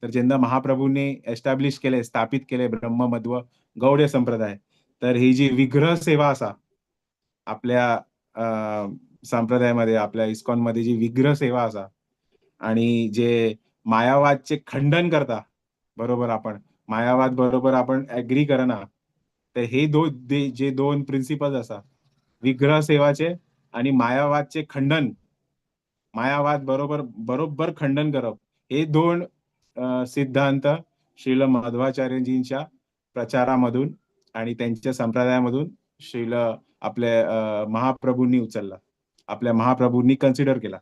तर जेन्ना महाप्रभूंनी एस्टॅब्लिश केले, स्थापित केले ब्रह्म मध्व गौड संप्रदाय, तर ही जी विग्रह सेवा असा आपल्या संप्रदायामध्ये, आपल्या इस्कॉन मध्ये जी विग्रह सेवा असा आणि जे मायावादचे खंडन करता, बरोबर आपण मायावाद बरोबर आपण ऍग्री करना, तर हे जे दोन प्रिन्सिपल्स असा विग्रह सेवाचे आणि मायावादचे खंडन, मायावाद बरोबर बरोबर खंडन करप, हे दोन सिद्धांत श्रील मध्वाचार्यजींच्या प्रचारामधून आणि त्यांच्या संप्रदायामधून श्रील आपल्या महाप्रभूंनी उचलला, आपल्या महाप्रभूंनी कन्सिडर केला.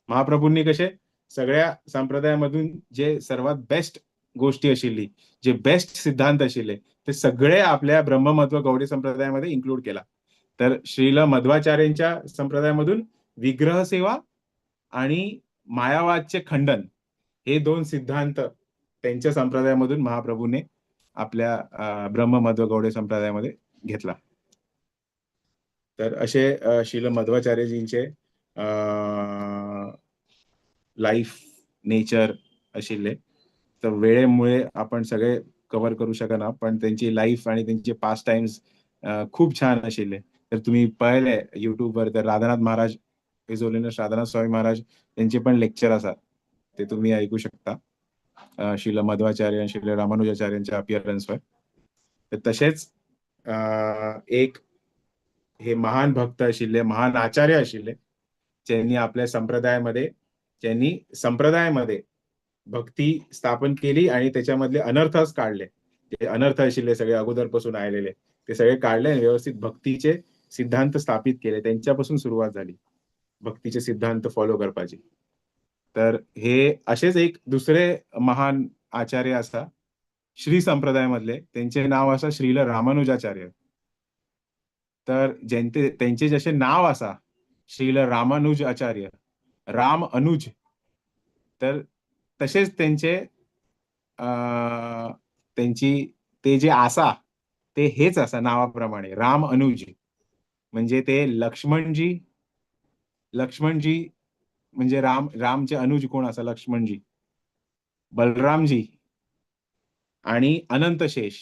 महाप्रभूंनी कसे सगळ्या संप्रदायामधून जे सर्वात बेस्ट गोष्टी आशिल्ली, जे बेस्ट सिद्धांत आशिल्ले ते सगळे आपल्या ब्रह्ममध्व गौडी संप्रदायामध्ये इन्क्लूड केला. तर श्रील मध्वाचार्यांच्या संप्रदायामधून विग्रह सेवा आणि मायावादचे खंडन हे दोन सिद्धांत त्यांच्या संप्रदायामधून महाप्रभूने आपल्या ब्रह्ममध्व गौडी संप्रदायामध्ये घेतला. तर असे श्रील मध्वाचार्यजींचे लाईफ नेचर आशिल्ले. तर वेळेमुळे आपण सगळे कव्हर करू शकना, पण त्यांची लाईफ आणि त्यांचे पास टाइम्स खूप छान आशिल्ले. तर तुम्ही पळयले युट्यूबवर तर Radhanath Maharaj, his holiness Radhanath Swami Maharaj त्यांचे पण लेक्चर आसात, ते तुम्ही ऐकू शकता श्रील मध्वाचार्य आणि श्रील रामानुजाचार्यांच्या अपिअरन्सवर. तर तशेच एक हे महान भक्त आशिल्ले, महान आचार्य आशिल्ले, ज्यांनी आपल्या संप्रदायामध्ये, ज्यांनी संप्रदायामध्ये भक्ती स्थापन केली आणि त्याच्यामधले अनर्थच काढले, ते अनर्थ आशिल्ले सगळे अगोदरपासून आलेले ते सगळे काढले आणि व्यवस्थित भक्तीचे सिद्धांत स्थापित केले. त्यांच्यापासून सुरुवात झाली भक्तीचे सिद्धांत फॉलो करपाची. तर हे असेच एक दुसरे महान आचार्य आसा श्री संप्रदायामधले, त्यांचे नाव आसा श्रील रामानुजाचार्य. तर ज्यांचे त्यांचे जसे नाव आसा श्रील रामानुज आचार्य, राम अनुज, तर तसेच त्यांचे त्यांची ते जे आसा ते हेच आसा नावाप्रमाणे राम अनुज, म्हणजे ते लक्ष्मणजी, लक्ष्मणजी म्हणजे राम, रामचे अनुज कोण आसा लक्ष्मणजी, बलरामजी आणि अनंतशेष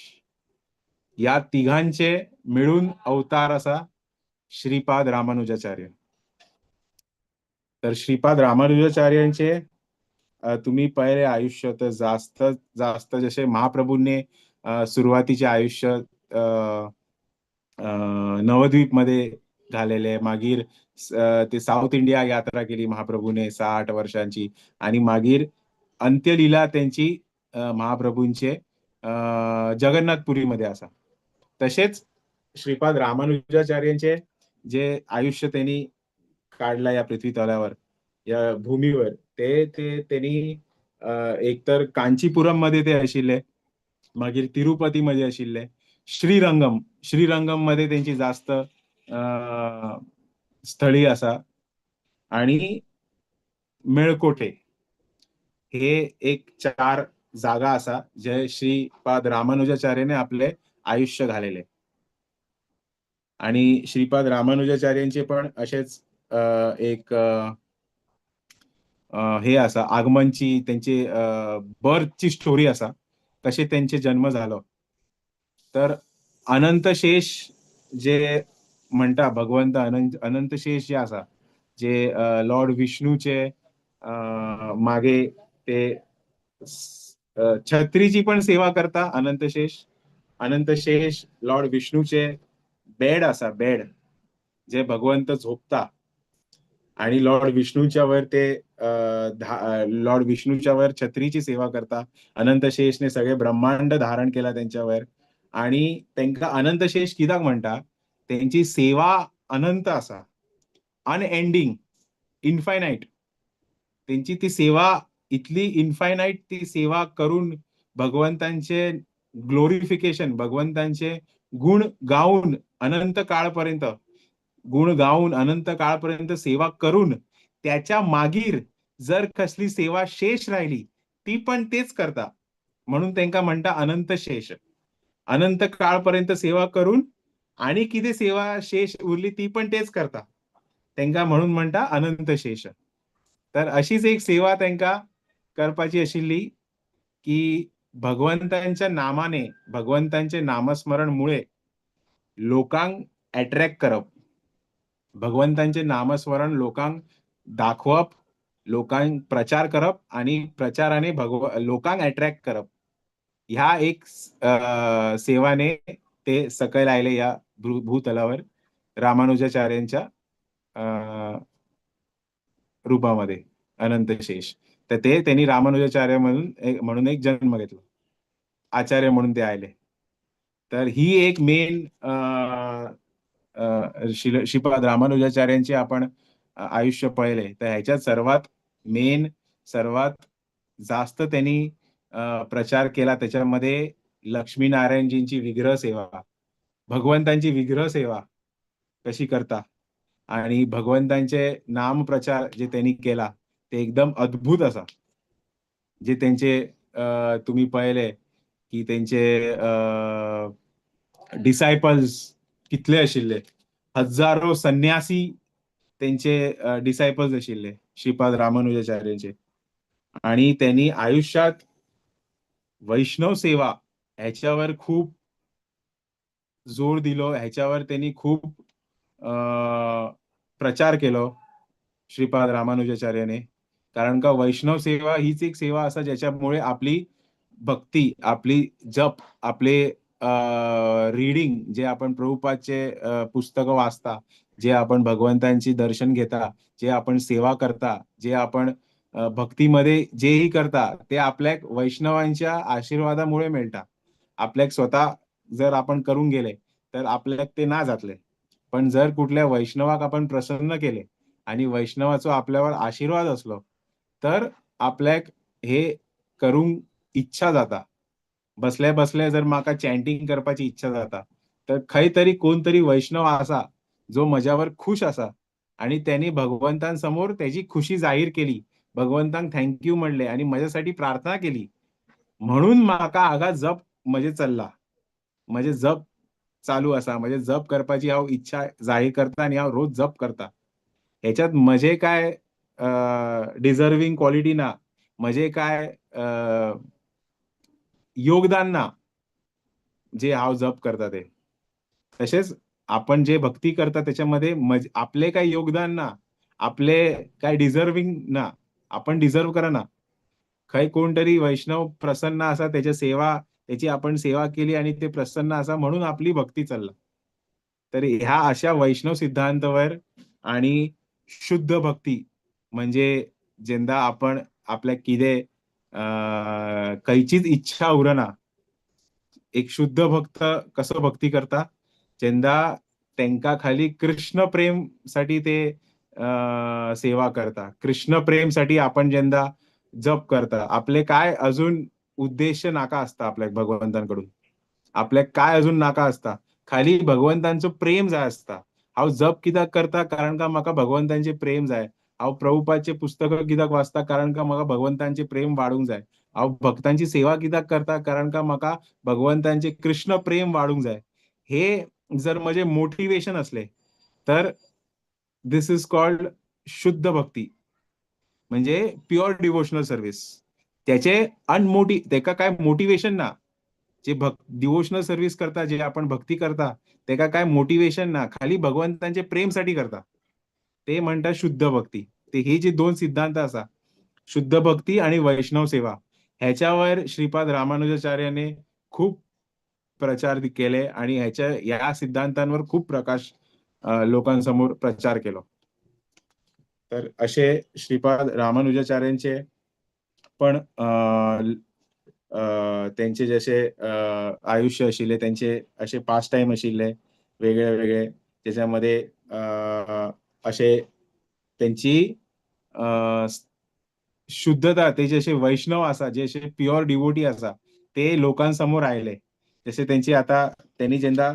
या तिघांचे मिळून अवतार असा श्रीपाद रामानुजाचार्य. तर श्रीपाद रामानुजाचार्यांचे तुम्ही पहिले आयुष्य तर जास्त जास्त जसे महाप्रभूंनी सुरुवातीचे आयुष्य नवद्वीप मध्ये घालेले. मागीर ते साऊथ इंडिया यात्रा केली महाप्रभूने 60 वर्षांची आणि मागीर अंत्यलीला त्यांची महाप्रभूंचे जगन्नाथपुरीमध्ये असा. तसेच श्रीपाद रामानुजाचार्यांचे जे आयुष्य त्यांनी काढला या पृथ्वी तलावर, या भूमीवर, ते ते त्यांनी एकतर कांचीपुरम मध्ये ते आशिल्ले, मागीर तिरुपती मध्ये आशिल्ले, श्रीरंगम श्रीरंगम मध्ये त्यांची जास्त स्थळी असा आणि मेळकोटे हे एक 4 जागा असा जे श्रीपाद रामानुजाचार्याने आपले आयुष्य घालेले. आणि श्रीपाद रामानुजाचार्यांचे पण असेच एक हे असा आगमनची त्यांची बर्थची स्टोरी असा, कसे त्यांचे जन्म झालो. तर अनंतशेष जे म्हणता भगवंत अनंतशेष जे असा जे लॉर्ड विष्णूचे मागे ते छत्रीची पण सेवा करता अनंतशेष. अनंतशेष लॉर्ड विष्णूचे बेड असा, बेड जे भगवंत झोपता आणि लॉर्ड विष्णूच्या वर ते लॉर्ड विष्णूच्या वर छत्रीची सेवा करता. अनंतशेषने सगळे ब्रह्मांड धारण केला त्यांच्यावर. आणि त्यांका अनंतशेष कित्याक म्हणटा, त्यांची सेवा अनंत असा, अनएंडिंग, इन्फायनाइट. त्यांची ती सेवा इतली इन्फायनाइट, ती सेवा करून भगवंतांचे ग्लोरिफिकेशन, भगवंतांचे गुण गाऊन अनंत काळपर्यंत, गुण गाऊन अनंत काळपर्यंत सेवा करून त्याच्या मागीर जर कसली सेवा शेष राहिली ती पण तेच करता, म्हणून त्यांका म्हणता अनंत शेष. अनंत काळपर्यंत सेवा करून आणि किती सेवा शेष उरली ती पण तेच करता, त्यांका म्हणून म्हणता अनंत शेष. तर अशीच एक सेवा त्यांका करपाची आशिल्ली की भगवंतांच्या नामाने, भगवंतांचे नामस्मरण मुळे लोकांक अट्रॅक्ट करप, भगवंतांचे नामस्मरण लोकांक दाखोवप, लोकांक प्रचार करप आणि प्रचाराने लोकांक अट्रॅक्ट करप, ह्या एक सेवाने ते सकयल आयले या भूतलावर रामानुजाचार्यांच्या रूपामध्ये अनंतशेष. तर ते त्यांनी रामानुजाचार्य म्हणून एक जन्म घेतला, आचार्य म्हणून ते आले. तर ही एक मेन श्रीपाद रामानुजाचार्यांचे आपण आयुष्य पळयले तर ह्याच्यात सर्वात मेन, सर्वात जास्त त्यांनी प्रचार केला त्याच्यामध्ये लक्ष्मीनारायणजींची विग्रह सेवा, भगवंतांची विग्रह सेवा कशी करता आणि भगवंतांचे नाम प्रचार जे त्यांनी केला ते एकदम अद्भुत असा. जे त्यांचे तुम्ही पळयले की त्यांचे डिसायपल्स कितले आशिल्ले, हजारो संन्यासी त्यांचे डिसायपल्स आशिल्ले श्रीपाद रामानुजाचार्यांचे. आणि त्यांनी आयुष्यात वैष्णव सेवा ह्याच्यावर खूप जोर दिलो, ह्याच्यावर त्यांनी खूप प्रचार केलो श्रीपाद रामानुजाचार्याने. कारण का वैष्णव सेवा हीच एक सेवा असा ज्याच्यामुळे आपली भक्ती, आपली जप, आपले रीडिंग, जे आपण प्रभुपादचे पुस्तकं वाचता, जे आपण भगवंतांची दर्शन घेता, जे आपण सेवा करता, जे आपण भक्तीमध्ये जेही करता ते आपल्या वैष्णवांच्या आशीर्वादामुळे मिळता. आपल्याक स्वतः जर आपण करून गेले तर आपल्याक ते ना जातले, पण जर कुठल्या वैष्णवाक आपण प्रसन्न केले आणि वैष्णवाचो आपल्यावर आशीर्वाद असलो तर आपल्याक हे करूंक इच्छा जाता. बसल्या बसल्या जर म्हाका चॅन्टिंग करपाची इच्छा जाता तर खंय तरी कोण तरी वैष्णव आसा जो म्हज्यावर खुश आसा आणि त्यांनी भगवंतांसमोर त्याची खुशी जाहीर केली, भगवंतांक thank you म्हणले आणि म्हज्यासाठी प्रार्थना केली, म्हणून म्हाका हांगा जप म्हजे चल्ला, म्हजे जप चालू आसा, म्हजे जप करपाची हांव इच्छा जाहीर करता आनी हांव रोज जप करता. हेच्यात म्हजे काय डिझर्विंग क्वॉलिटी ना, म्हजे काय योगदान ना जे हांव जप करता ते. तशेंच आपण जे भक्ती करता त्याच्यामध्ये आपले काय योगदान ना, आपले काय डिझर्विंग ना, आपण डिझर्व करना. खंय कोण तरी वैष्णव प्रसन्न आसा, त्याची सेवा, त्याची आपण सेवा केली आणि ते प्रसन्न आसा म्हणून आपली भक्ती चल्ला. तर ह्या अशा वैष्णव सिद्धांतावर आणि शुद्ध भक्ती म्हणजे जेंदा आपण आपल्या किदे खंयचीच इच्छा उरना. एक शुद्ध भक्त कसो भक्ती करता, जेंदा तेंका खाली कृष्ण प्रेम साठी ते सेवा करता, कृष्ण प्रेम साठी आपण जेंदा जप करता, आपले काय अजून उद्देश नाका असता आपल्या भगवंतांकडून, आपल्या काय अजून नाका असता, खाली भगवंतांचो प्रेम जाय असता. हांव जप कित्याक करता, कारण का म्हाका भगवंतांचे प्रेम जाय. हांव प्रभुपादचे पुस्तकां कित्याक वाचता, कारण का म्हाका भगवंतांचे प्रेम वाडूंक जाय. हांव भक्तांची सेवा कित्याक करता, कारण का म्हाका भगवंतांचे कृष्ण प्रेम वाडूंक जाय. हे जर म्हजें मोटिवेशन असले तर this is called शुद्ध भक्ती, म्हणजे प्युअर डिवोशनल सर्व्हिस. त्याचे अनमोटी तेका काय मोटिवेशन ना, जे डिवोशनल सर्व्हिस करता, जे आपण भक्ती करता, तेका काय मोटिवेशन ना, खाली भगवंतांचे प्रेमसाठी करता, ते म्हणतात शुद्ध भक्ती. ते ही जी दोन सिद्धांत असा, शुद्ध भक्ती आणि वैष्णव सेवा, ह्याच्यावर श्रीपाद रामानुजाचार्याने खूप प्रचार केले आणि ह्याच्या या सिद्धांतांवर खूप प्रकाश लोकांसमोर प्रचार केलो. तर असे श्रीपाद रामानुजाचार्यांचे पण त्यांचे जसे आयुष्य आशिल्ले, त्यांचे असे पास टाइम आशिल्ले वेगळे वेगळे, त्याच्यामध्ये असे त्यांची शुद्धता, ते जसे वैष्णव आसा, जे असे प्युअर डिवोटी आसा, ते लोकांसमोर आयले. जसे त्यांची आता त्यांनी जेन्ना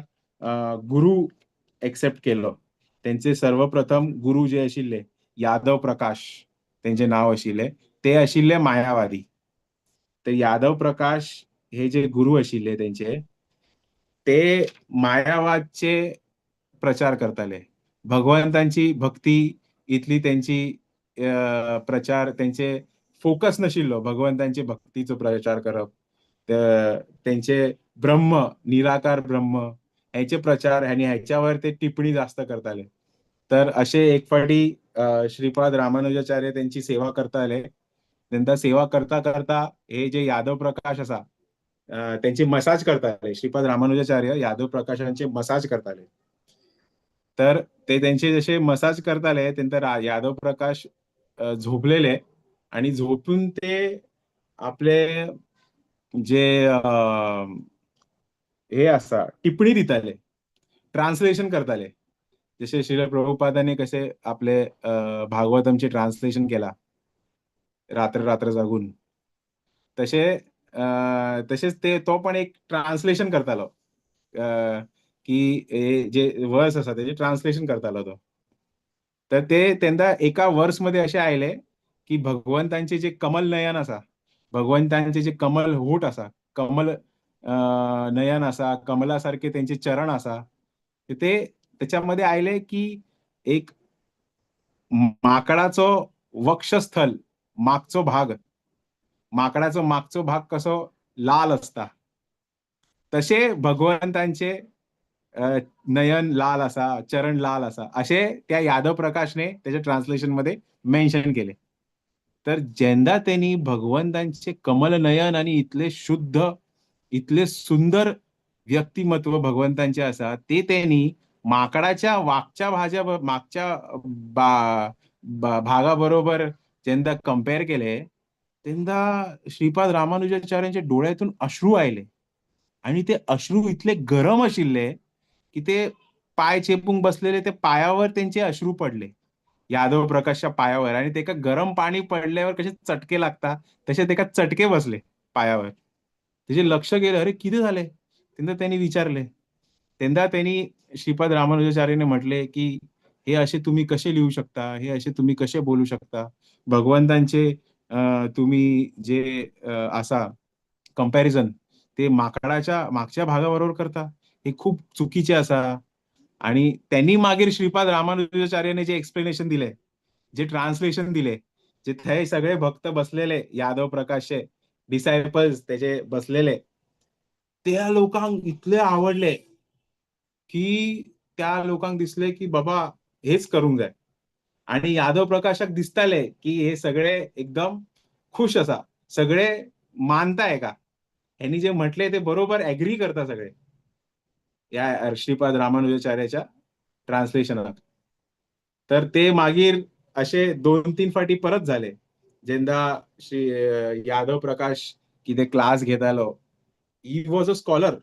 गुरु एक्सेप्ट केलो, त्यांचे सर्वप्रथम गुरु जे आशिल्ले यादव प्रकाश त्यांचे नाव आशिल्ले, ते आशिल्ले मायावादी. तर यादव प्रकाश हे जे गुरु आशिल्ले त्यांचे, ते मायावादचे प्रचार करताले. भगवंतांची भक्ती इतली त्यांची प्रचार, त्यांचे फोकस नाशिल्लो भगवंतांची भक्तीचो प्रचार करप, त्यांचे ब्रह्म, निराकार ब्रह्म ह्याचे प्रचार आणि ह्याच्यावर ते टिप्पणी जास्त करताले. तर असे एक फावटी श्रीपाद रामानुजाचार्य त्यांची सेवा करताले. तेंका सेवा करता करता हे जे यादव प्रकाश आसा त्यांची मसाज करताले. श्रीपाद रामानुजाचार्य यादव प्रकाशांचे मसाज करताले. तर ते त्यांचे जसे मसाज करताले, तेंका यादव प्रकाश झोपलेले आणि झोपून ते आपले जे हे आसा टिप्पणी दिताले, ट्रान्सलेशन करताले. जसे श्रील प्रभुपादांनी कसे आपले भागवतमचे ट्रान्सलेशन केला रात्र रात्र जागून, तसे तसेच ते तो पण एक ट्रान्सलेशन करतालो, की हे जे वर्स आसा तेजे ट्रान्सलेशन करतालो तो. तर ते तेंका एका वर्स मध्ये अशें आयले की भगवंतांचे जे कमल नयन आसा, भगवंतांचे जे कमल होट आसा, कमल नयन आसा, कमला सारखे त्यांचे चरण आसा, ते त्याच्यामध्ये आयले की एक माकडाचो वक्षस्थल, मागचो भाग, माकडाचो मागचो भाग कसो लाल असता, तसे भगवंतांचे नयन लाल असा, चरण लाल असा, असे त्या यादव प्रकाशने त्याच्या ट्रान्सलेशन मध्ये मेन्शन केले. तर जेन्ना त्यांनी भगवंतांचे कमल नयन आणि इतले शुद्ध, इतले सुंदर व्यक्तिमत्व भगवंतांचे आसा, ते त्यांनी माकडाच्या वागच्या भाज्या मागच्या भागाबरोबर जेन्ना कंपेअर केले, तेन्ना श्रीपाद रामानुजाचार्यांच्या डोळ्यातून अश्रू आयले आणि ते अश्रू इतले गरम आशिल्ले की ते पाय चेपूंक बसलेले ते पायावर त्यांचे अश्रू पडले, यादव प्रकाशच्या पायावर. आणि तेका गरम पाणी पडल्यावर कसे चटके लागता तसे तेका चटके बसले पायावर. त्याचे लक्ष गेलं, अरे किती झाले. तेन्ना त्यांनी विचारले, तेन्ना त्यांनी श्रीपाद रामानुजाचार्याने म्हटले की हे असे तुम्ही कसे लिहू शकता, हे असे तुम्ही कसे बोलू शकता, भगवंतांचे तुम्ही जे असा कंपॅरिझन ते माकडाच्या मागच्या भागाबरोबर करता, हे खूप चुकीचे असा. आणि त्यांनी मागीर श्रीपाद रामानुजाचार्याने जे एक्सप्लेनेशन दिले, जे ट्रान्सलेशन दिले, जे थंय सगळे भक्त बसलेले यादव प्रकाशचे डिसायपल्स त्याचे बसलेले, त्या लोकांक इतले आवडले की त्या लोकांक दिसले की बाबा हेच करूंक जाय. आणि यादव प्रकाशाक दिसताले की हे सगळे एकदम खुश असा, सगळे मानताय का ह्यांनी जे म्हटले ते बरोबर एग्री करता सगळे. ह्या श्रीपाद रामानुजाचार्याच्या ट्रान्सलेशनाक. तर ते मागीर अशे 2-3 फाटी परत जाले. जेन्ना श्री यादव प्रकाश कितें क्लास घेतालो, he was a scholar.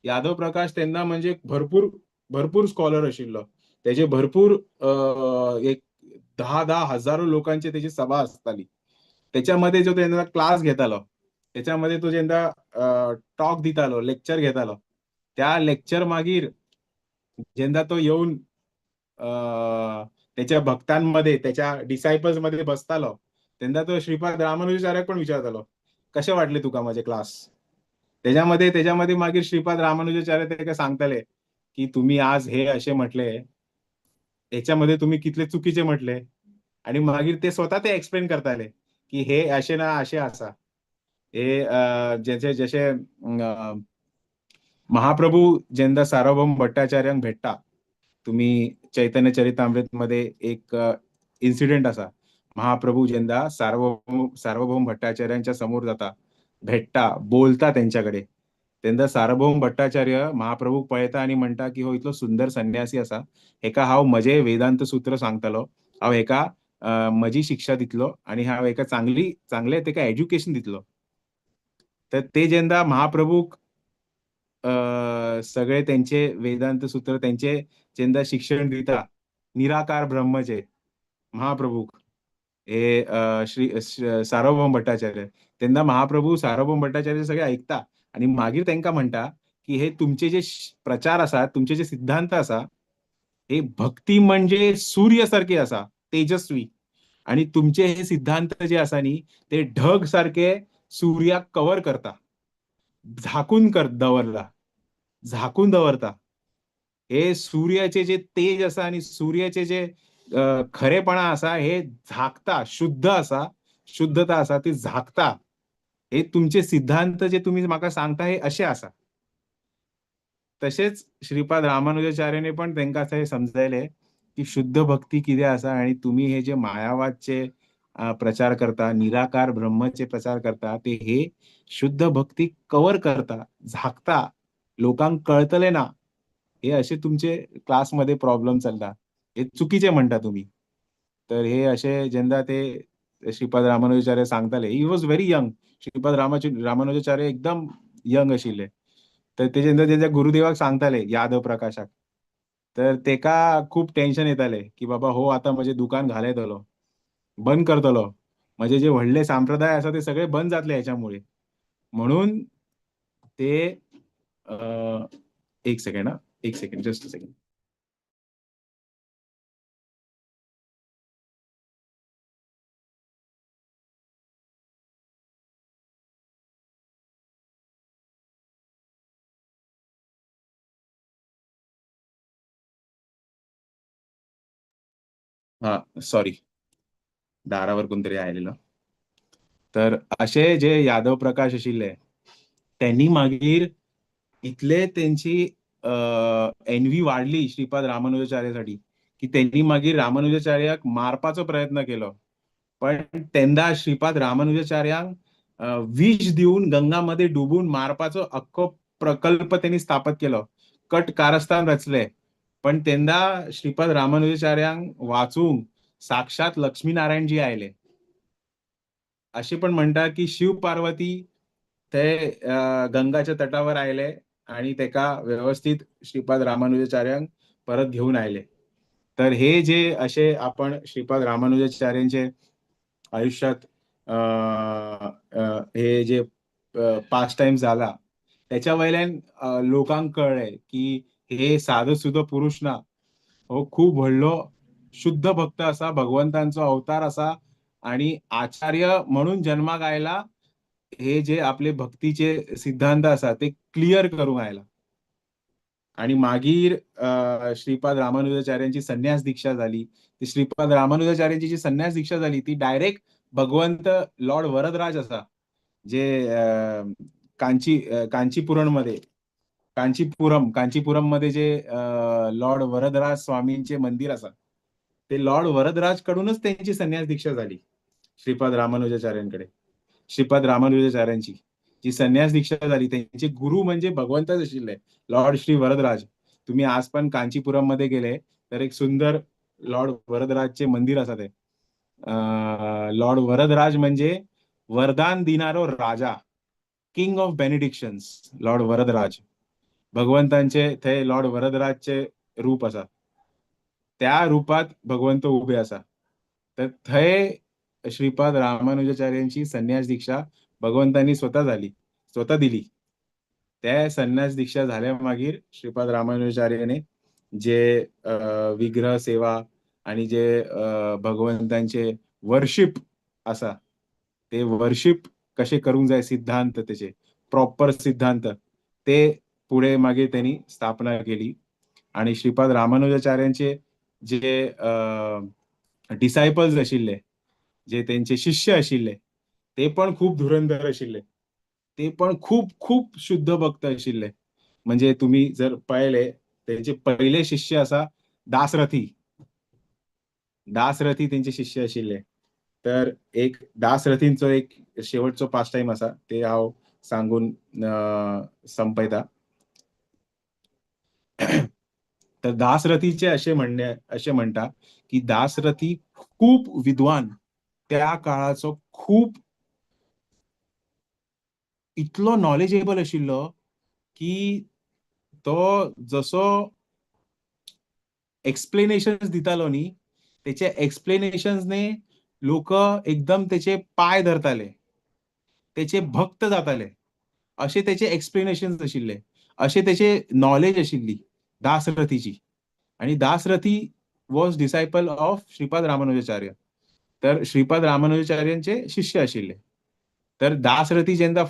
Yadav Prakash तेन्ना म्हणजे भरपूर भरपूर स्कॉलर आशिल्लो. तेजे भरपूर एक 10-10 हजारो लोकांची तेजी सभा आसताली. त्याच्यामध्ये जो तेन्ना क्लास घेतालो, त्याच्यामध्ये तो जेन्ना टॉक दितालो, लेक्चर घेतालो, त्या लेक्चर मागीर जेन्ना तो येवन त्याच्या भक्तांमध्ये, त्याच्या डिसायपल्स मध्ये बसतालो, तेन्ना तो श्रीपाद रामानुजाचार्याक पण विचारतालो, कशे वाटले तुका माझे क्लास. त्याच्यामध्ये त्याच्यामध्ये मागीर श्रीपाद रामानुजाचार्य तेका सांगताले की तुम्ही आज हे असे म्हटले, ह्याच्यामध्ये तुम्ही कितले चुकीचे म्हटले. आणि मागीर ते स्वतः ते एक्सप्लेन करताले की हे असे ना असे आसा. हे जसे जसे महाप्रभू जेन्ना सार्वभौम भट्टाचार्यांक भेटता, तुम्ही चैतन्य चरितामृत मध्ये एक इन्सिडेंट आसा. महाप्रभू जेन्ना सार्वभौम सार्वभौम भट्टाचार्यांच्या समोर जाता, भेटता, बोलता तेंच्याकडे, तेन्ना सार्वभौम भट्टाचार्य महाप्रभूक पळयता आनी म्हणटा की हो इतलो सुंदर संन्यासी आसा, हेका हांव म्हजें वेदांत सूत्र सांगतलो, हांव हेका म्हजी शिक्षा दितलो आनी हांव हेका चांगली चांगलें तेका एज्युकेशन दितलो. तर ते जेन्ना महाप्रभूक सगळे तेंचे वेदांत सूत्र तेंचे जेन्ना शिक्षण दिता, निराकार ब्रह्मचे महाप्रभूक हे श्री सार्वभौम भट्टाचार्य, तेन्ना महाप्रभू सार्वभौम भट्टाचार्य सगळे ऐकता आनी मागीर तेंकां म्हणटा की हे तुमचे जे प्रचार आसा, तुमचे जे सिद्धांत आसा, हे भक्ती म्हणजे सूर्य सारखे आसा, तेजस्वी, आणि तुमचे हे सिद्धांत जे आसा न्ही ते ढग सारखे सूर्याक कवर करता, झाकून कर दवरला, झाकून दवरता. हे सूर्याचे जे तेज आसा आणि सूर्याचे जे खरेपणा आसा हे झाकता, शुद्ध आसा, शुद्धता आसा ती झाकता. हे तुमचे सिद्धांत जे तुम्ही म्हाका सांगता हे अशे आसा. तशेंच श्रीपाद रामानुजाचार्याने पण तेंकां हे समजायले की शुद्ध भक्ती कितें आसा आणि तुम्ही हे जे मायावादचे प्रचार करता, निराकार ब्रह्मचे प्रचार करता, ते हे शुद्ध भक्ती कवर करता, झाकता, लोकांक कळतले ना. हे असे तुमचे क्लासमध्ये प्रॉब्लेम चलता, हे चुकीचे म्हणटा तुम्ही. तर हे असे जेन्ना ते श्रीपाद रामानुजाचार्य सांगताले, he was very young. Shripad Ramanujacharya एकदम यंग आशिल्ले. तर ते जेन्ना तेंच्या गुरुदेवाक सांगताले यादव प्रकाशाक, तर तेका खूब टेन्शन येताले की बाबा हो आतां म्हजें दुकान घालयतलो, बंद करतलो, म्हजे जे व्हडले संप्रदाय आसा ते सगळे बंद जातले हेच्यामुळे. म्हणून ते एक सेकंड हा, एक सेकंड, जस्ट अ सेकंड. हा सॉरी, दारावर कोणतरी आयलेलो. तर अशे जे यादव प्रकाश आशिल्ले त्यांनी मागीर इतले तेंची एनवी वाडली श्रीपाद रामानुजाचार्यासाठी की त्यांनी मागीर रामानुजाचार्याक मारपाचो प्रयत्न केलो. पण तेन्ना श्रीपाद रामानुजाचार्यांक विष दिवन गंगामध्ये डुबून मारपाचो अख्खो प्रकल्प त्यांनी स्थापत केलो, कट कारस्थान रचले. पण तेन्ना श्रीपाद रामानुजाचार्यांक वाचूंक साक्षात लक्ष्मीनारायणजी आयले. अशें पण म्हणटा की शिव पार्वती ते गंगाच्या तटावर आयले आणि तेका व्यवस्थित श्रीपाद रामानुजाचार्यांक परत घेऊन आयले. तर हे जे असे आपण श्रीपाद रामानुजाचार्यांचे आयुष्यात हे जे पास टाइम झाला त्याच्या वयल्यान लोकांक कळ्ळें की हे साधो सुदो पुरुष ना, हो खूब व्हडलो शुद्ध भक्त आसा, भगवंतांचो अवतार आसा आणि आचार्य म्हणून जन्माक आयला. हे जे आपले भक्तीचे सिद्धांत आसा ते क्लियर करूंक आयला. आणि मागीर श्रीपाद रामानुजाचार्यांची संन्यास दीक्षा झाली. ती श्रीपाद रामानुजाचार्यांची जी संन्यास दीक्षा झाली ती डायरेक्ट भगवंत लॉर्ड वरदराज आसा जे कांचीपुरम मध्ये, कांचीपुरम मध्ये जे लॉर्ड वरदराज स्वामींचे मंदिर आसा ते लॉर्ड वरदराज कडूनच त्यांची संन्यास दीक्षा झाली श्रीपाद रामानुजाचार्यांकडे. श्रीपाद रामानुजाचार्यांची जी संन्यास दीक्षा झाली त्यांचे गुरु म्हणजे भगवंतच आशिल्ले लॉर्ड श्री वरदराज. तुम्ही आज पण कांचीपुरम मध्ये गेले तर एक सुंदर लॉर्ड वरदराजचे मंदिर आसा ते. लॉर्ड वरदराज म्हणजे वरदान दिनारो राजा, king of benedictions, lord Varadaraj. भगवंतांचे थंय लॉर्ड वरदराजचे रूप आसा, त्या रूपात भगवंत उभे आसा. तर थंय श्रीपाद रामानुजाचार्यांची संन्यास दीक्षा भगवंतांनी स्वतः झाली, स्वतः दिली. त्या संन्यास दीक्षा झाल्या मागीर श्रीपाद रामानुजाचार्याने जे विग्रह सेवा आणि जे भगवंतांचे वर्शिप आसा ते वर्शिप कशे करूंक जाय, सिद्धांत तेचे प्रॉपर सिद्धांत ते पुढे मागीर त्यांनी स्थापना केली. आणि श्रीपाद रामानुजाचार्यांचे जे डिसायपल्स आशिल्ले, जे त्यांचे शिष्य आशिल्ले, ते पण खूप धुरंधर आशिल्ले, ते पण खूप खूप शुद्ध भक्त आशिल्ले. म्हणजे तुम्ही जर पळयले त्यांचे पहिले शिष्य आसा दासरथी, दासरथी त्यांचे शिष्य आशिल्ले. तर एक दासरथींचो एक शेवटचो पास टायम आसा ते हांव सांगून संपयता. तर दासरथीचे असे म्हणणे, असे म्हणटा की दासरथी खूप विद्वान, त्या काळाचो खूप इतलो नॉलेजेबल आशिल्लो की तो जसो एक्सप्लेनेशन दितालो न्ही, तेचे एक्सप्लेनेशन्सने लोक एकदम तेचे पाय धरताले, तेचे भक्त जाताले, अशे तेचे एक्सप्लेनेशन आशिल्ले, अशे तेचे नॉलेज आशिल्ली दासरथीची. आणि Dasarathi was disciple of Shripad Ramanujacharya, तर श्रीपाद रामानुजाचार्यांचे शिष्य आशिल्ले. तर दासरथी जेन्ना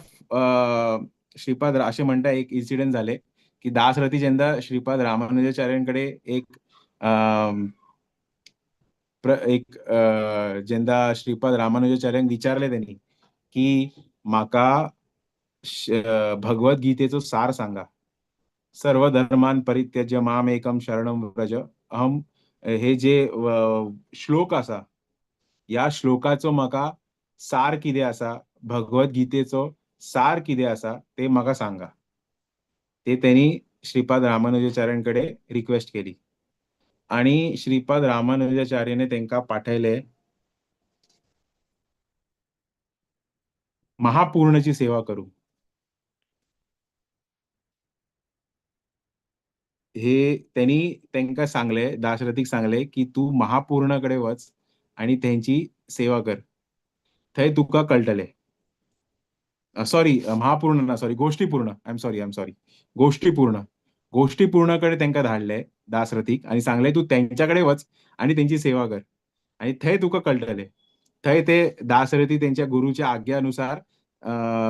श्रीपाद, अशें म्हणटा एक इन्सिडंट जाले की दासरथी जेन्ना श्रीपाद रामानुजाचार्यांकडे एक एक जेन्ना श्रीपाद रामानुजाचार्यांक विचारले त्यांनी की म्हाका भगवद गीतेचो सार सांगा, सर्व धर्मान परित्यज्य माम एकम शरणम व्रज अहम, हे जे श्लोक आसा ह्या श्लोकाचो म्हाका सार कितें आसा, भगवद गीतेचो सार कितें आसा ते म्हाका सांगा. ते त्यांनी श्रीपाद रामानुजाचार्यांकडे रिक्वेस्ट केली आणि श्रीपाद रामानुजाचार्याने तेंका पाठयले महापूर्णची सेवा करू. हे त्यांनी तेंका सांगले, दाशरथीक सांगले की तू महापूर्णाकडे वच आणि तेंची सेवा कर, थंय तुका कळटले. सॉरी महापूर्ण ना, sorry Goshtipurna, I am sorry, I am sorry, Goshtipurna, गोष्टीपूर्णाकडे तेंका धाडले दासरथीक आणि सांगले तू तेंच्याकडे वच आणि तेंची सेवा कर आणि थंय तुका कळटले. थंय ते दासरथी तेंच्या गुरुच्या आज्ञानुसार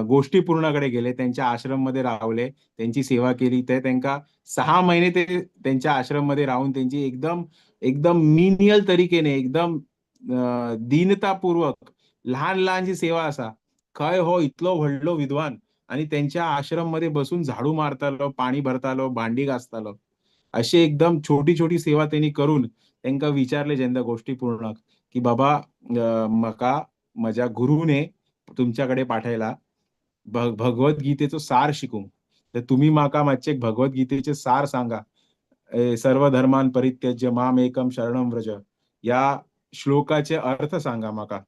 गोष्टीपूर्णाकडे गेले, त्यांच्या आश्रम मध्ये रावले, त्यांची सेवा केली. ते तेंका 6 महिने ते त्यांच्या आश्रम मध्ये राहून त्यांची एकदम एकदम मिनियल तरीकेने एकदम दीनतापूर्वक लहान लहानशी सेवा आसा. खंय हो इतलो व्हडलो विद्वान आणि त्यांच्या आश्रम मध्ये बसून झाडू मारतालो, पाणी भरतालो, भांडी घासतालो, अशी एकदम छोटी छोटी सेवा त्यांनी करून तेंका विचारले जेन्ना गोष्टीपूर्णाक की बाबा म्हाका म्हज्या गुरुने तुमच्याकडे पाठयला भगवद्गीतेचो सार शिकूंक, तर तुम्ही म्हाका मातशे भगवद्गीतेचे सार सांगा. सर्व धर्मान परित्यज्य माम एकम शरणम व्रज या श्लोकाचे अर्थ सांगा म्हाका.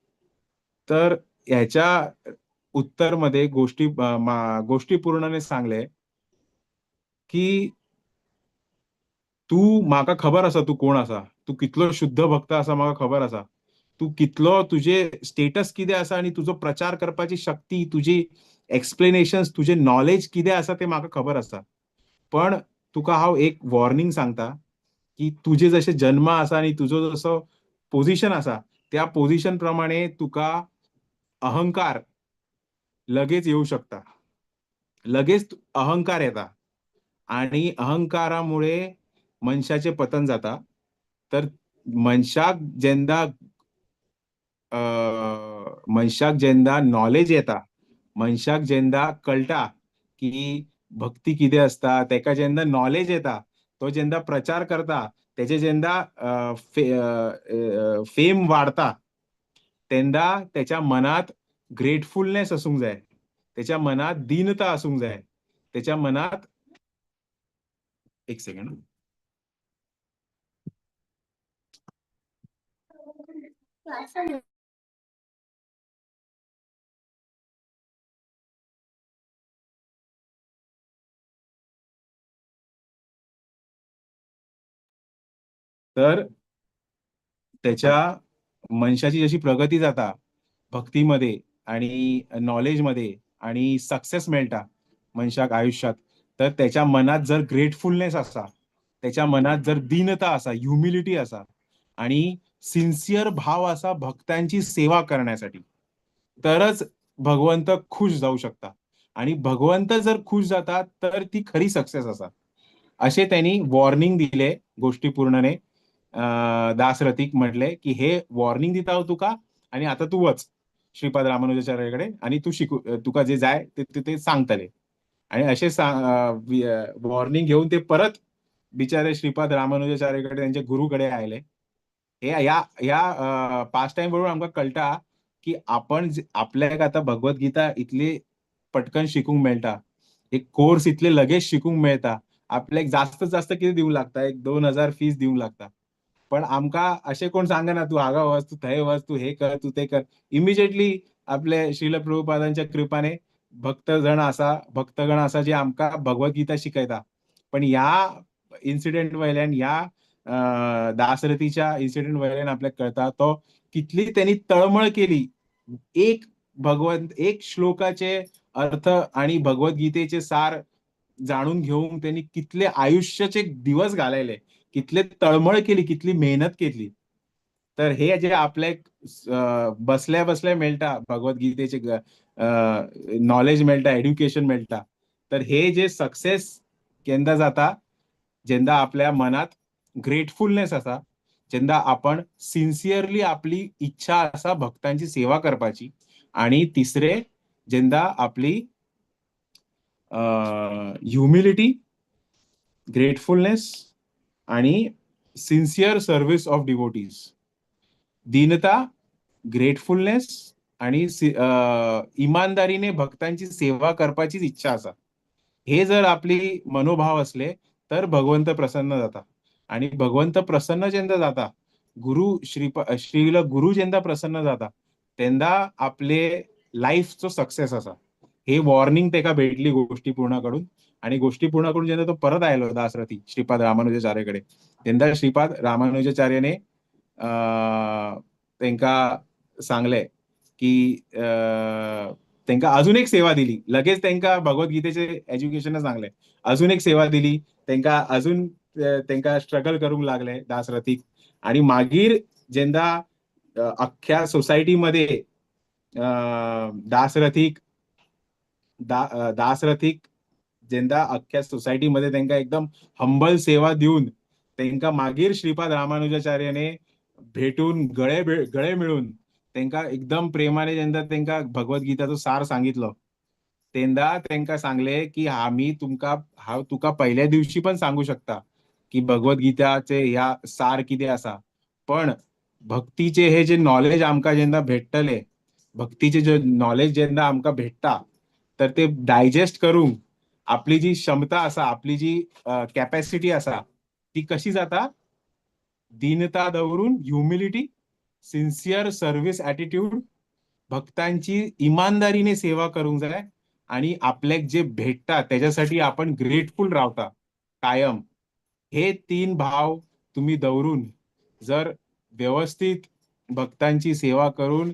तर ह्याच्या उत्तर मध्ये गोष्टीपूर्णाने सांगले की तू म्हाका खबर आसा तू कोण आसा, तू कितलो शुद्ध भक्त आसा म्हाका खबर आसा, तू कितलो तुझे स्टेटस कितें आसा आणि तुजो प्रचार करपाची शक्ती, तुजी एक्सप्लेनेशन्स, तुझे नॉलेज कितें आसा ते म्हाका खबर आसा, पण तुका हांव एक वॉर्निंग सांगता की तुझे जशे जन्म आसा आणि तुजो जसो पोझिशन आसा त्या पोझिशन प्रमाणे तुका अहंकार लगेच येऊ शकता, लगेच अहंकार येता आणि अहंकारामुळे मनशाचे पतन जाता. तर मनशाक जेन्ना मनशाक जेन्ना नॉलेज येता, मनशाक जेन्ना कळटा की भक्ती कितें आसता, तेका जेन्ना नॉलेज येता, तो जेन्ना प्रचार करता, तेचे जेन्ना फेम वाडता तेन्ना तेच्या मनात ग्रेटफुलनेस आसूंक जाय, तेच्या मनात दीनता आसूंक जाय, तेच्या मनात, एक सेकंड, तर त्याच्या मनशाची जशी प्रगती जाता भक्तीमध्ये आणि नॉलेजमध्ये आणि सक्सेस मेळटा मनशाक आयुष्यात, तर त्याच्या मनात जर ग्रेटफुलनेस आसा, त्याच्या मनात जर दीनता आसा, ह्युमिलिटी आसा आणि सिन्सिअर भाव आसा भक्तांची सेवा करण्यासाठी, तरच भगवंत खुश जाऊ शकता. आणि भगवंत जर खुश जाता तर ती खरी सक्सेस आसा. असे त्यांनी वॉर्निंग दिले गोष्टी पूर्णने दासरथीक, म्हटले की हे वॉर्निंग दिता हांव तुका आणि आता तू वच श्रीपाद रामानुजाचार्याकडे आणि तू शिकू, तुका जे जाय ते ते सांगतले. आणि असे वॉर्निंग घेऊन ते परत बिचारे श्रीपाद रामानुजाचार्याकडे त्यांच्या गुरुकडे आयले. हे ह्या ह्या पास्ट टाइम वरून आमकां कळटा की आपण आपल्याक आतां भगवत गीता इतली पटकन शिकूंक मेळटा, एक कोर्स इतले लगेच शिकूंक मेळटा, आपल्याक जास्त जास्त कितें दिवंक लागता, एक 2000 फीज दिवंक लागता. पण आमकां अशें कोण सांगना तूं हांगा वच, तूं थंय वच, तूं हे कर, तूं ते कर. इमिजिएटली आपले श्रील प्रभुपादांच्या कृपाने भक्तजण आसा, भक्तगण आसा जे आमकां भगवत गीता शिकयता. पण ह्या इन्सिडेंट वयल्यान, ह्या दासरथीच्या इन्सिडेंट वयल्यान आपल्याक कळटा तो कितली त्यांनी तळमळ केली एक भगवंत एक श्लोकाचे अर्थ आणि भगवद्गीतेचे सार जाणून घेऊन त्यांनी कितले आयुष्याचे दिवस घालयले, कितले तळमळ केली, कितली मेहनत केली. तर हे जे आपल्याक बसल्या बसल्या मेळटा भगवद्गीतेचे नॉलेज मेळटा, एड्युकेशन मेळटा, तर हे जे सक्सेस केन्ना जाता जेन्ना आपल्या मनात ग्रेटफुलनेस आसा, जेन्ना आपण सिन्सियरली आपली इच्छा आसा भक्तांची सेवा करपाची, आणि तिसरे जेन्ना आपली ह्युमिलिटी, ग्रेटफुलनेस आणि सिन्सिअर सर्व्हिस ऑफ डिवोटीज, दीनता, ग्रेटफुलनेस आणि इमानदारीने भक्तांची सेवा करपाचीच इच्छा आसा. हे जर आपली मनोभाव असले तर भगवंत प्रसन्न जाता. आणि भगवंत प्रसन्न जेन्ना जाता, गुरु श्रील गुरु जेन्ना प्रसन्न जाता तेन्ना आपले लायफचो सक्सेस आसा. हे वॉर्निंग तेका भेटली गोष्टी पूर्णाकडून. आणि गोष्टी पूर्णाकडून जेन्ना तो परत आयलो दासरथी श्रीपाद रामानुजाचार्याकडे, तेन्ना श्रीपाद रामानुजाचार्याने तेंका सांगले की तेंका अजून एक सेवा दिली. लगेच तेंका भगवद्गीतेचे एज्युकेशन सांगले, अजून एक सेवा दिली तेंका, अजून तेंका स्ट्रगल करूंक लागले दासरथीक. आणि मागीर जेन्ना अख्ख्या सोसायटीमध्ये दासरथीक दासरथीक जेन्ना अख्ख्या सोसायटीमध्ये तेंका एकदम हंबल सेवा दिवन तेंका मागीर श्रीपाद रामानुजाचार्याने भेटून गळे गळे मिळून तेंका एकदम प्रेमाने जेन्ना तेंका भगवद्गीताचो सार सांगितलो, तेन्ना तेंका सांगले की आमी तुमकां, हांव तुका पहिल्या दिवशी पण सांगू शकता की भगवद्गीताचे ह्या सार कितें आसा, पण भक्तीचे हे जे नॉलेज आमकां जेन्ना भेटतले, भक्तीचे जे नॉलेज जेन्ना आमकां भेटता तर ते डायजेस्ट करूंक आपली जी क्षमता आसा, आपली जी कॅपॅसिटी आसा ती कशी जाता, दीनता दवरून, ह्युमिलिटी, सिन्सियर सर्व्हिस ॲटिट्यूड, भक्तांची इमानदारीने सेवा करूंक जाय आणि आपल्याक जे भेटता त्याच्यासाठी आपण ग्रेटफुल रावता कायम. हे तीन भाव तुम्ही दवरून जर व्यवस्थित भक्तांची सेवा करून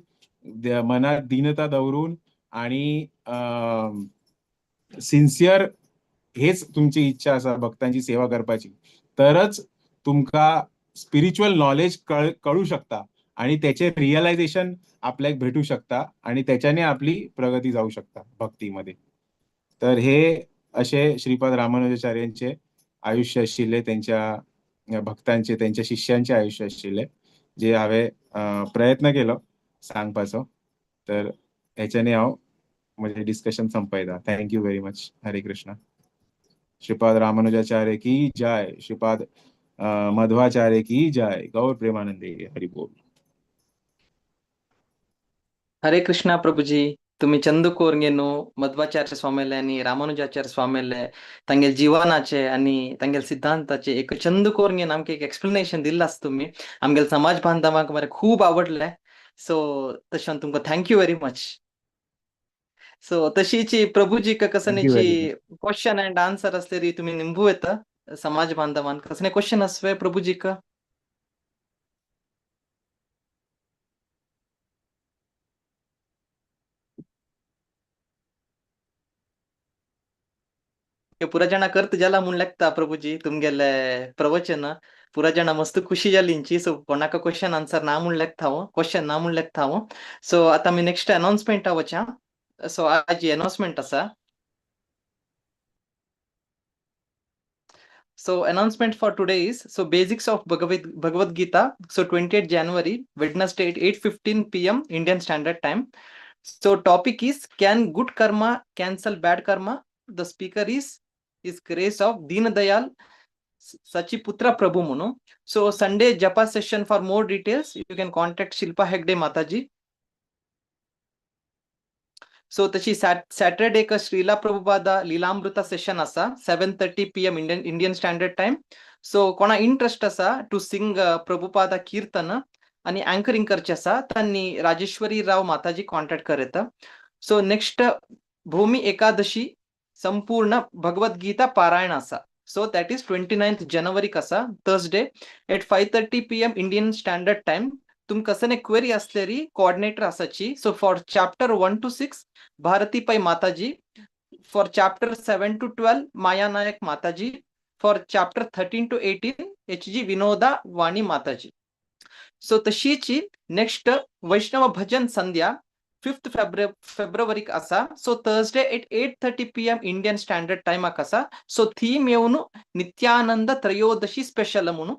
मनात दीनता दवरून आणि सिन्सियर हेच तुमची इच्छा आसा भक्तांची सेवा करपाची, तरच तुमकां स्पिरिच्युअल नॉलेज कळू शकता आणि त्याचे रिअलायझेशन आपल्याक भेटू शकता आणि त्याच्याने आपली प्रगती जाऊ शकता भक्तीमध्ये. तर हे असे श्रीपाद रामानुजाचार्यांचे आयुष्य आशिल्ले, त्यांच्या भक्तांचे, त्यांच्या शिष्यांचे आयुष्य आशिल्ले, जे हांवें प्रयत्न केलो सांगपाचो. तर हेच्यानी हांव म्हजें discussion संपयता. Thank you very much. Hare Krishna. Shripad Ramanujacharya की जय, श्रीपाद मध्वाचार्य की जय, गौर प्रेमानंदे हरि बोल. हरे कृष्णा प्रभुजी, तुम्ही चंद कोरगेनो मध्वाचार्य स्वामीले आणि रामानुजाचार्य स्वामीले तांगेले जीवनाचे आणि तांगेले सिद्धांताचे एक चंद कोरगेन आमकां एक एक्सप्लेनेशन दिलास तुम्ही. आमगेले समाज बांधवांक मरे खूब आवडले. सो तशें तुमकां thank you very much. So तशीची Prabhuji thank you very कसनेची मच. क्वेश्चन अँड आन्सर असलेली तुम्ही निंबू येता समाज बांधवान कसने क्वेश्चन असवे प्रभुजीक? पुरा जण करत जाला म्हूण लागता प्रभुजी तुमगेले प्रवचन पुरा जण मस्त खुशी जालींची. सो कोणाक क्वेश्चन आन्सर ना म्हूण लागता हांव, क्वेश्चन ना म्हूण लागता हांव. सो आतां आमी नेक्स्ट अनाउन्समेंटा वच्या. सो आज अनाउन्समेंट आसा. So announcement for today is, so basics of Bhagavad Gita. So 28 January, Wednesday at 8:15 p.m. Indian Standard Time. So topic is, can good karma cancel bad karma? The speaker is His Grace of Deen Dayal Sachiputra Prabhu Munu. So Sunday Japa session, for more details you can contact Shilpa Hegde Mataji. So तशी Saturday क श्रीला प्रभुपादा लीलामृता सेशन आसा 7:30 p.m. Indian Standard Time. So कोणा interest आसा to sing Prabhupada कीर्तन आणि anchoring करचे आसा, तांणी राजेश्वरी राव माताजी कॉन्टॅक्ट करता. सो नेक्स्ट भूमी एकादशी संपूर्ण भगवद्गीता पारायण आसा. So that is 29th जनवरीक आसा, Thursday at 5:30 p.m. Indian Standard Time. तुमकां कसने क्वेरी असलेरी कोऑर्डिनेटर आसाची. So for chapter 1 to 6 Bharati Pai Mataji, for chapter 7 to 12 Maya Nayak Mataji, for chapter 13 to 18 H G Vinoda Vani Mataji. So तशीची next Vaishnava bhajan Sandhya 5th फेब्रुवारीक आसा. So Thursday at 8:30 p.m. Indian Standard टायमाक आसा. So theme येवन नित्यानंद त्रयोदशी special म्हणून.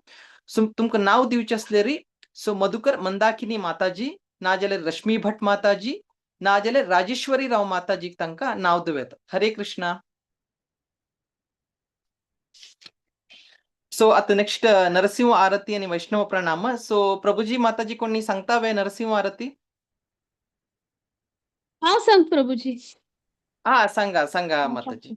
So तुमकां नांव दिवचें असलेरी, so Madhukar Mandakini माताजी, नाजाल्यार रश्मी भट माताजी, नाजाल्यार राजेश्वरी राव माताजी तांकां नांव दिवं येता. हरे कृष्णा. सो आता नेक्स्ट नरसिंह आरती आणि वैष्णव प्रणाम. सो प्रभुजी माताजी कोणी सांगता वे नरसिंह आरती? हांव सांग प्रभुजी. हा, सांगा सांगा माताजी.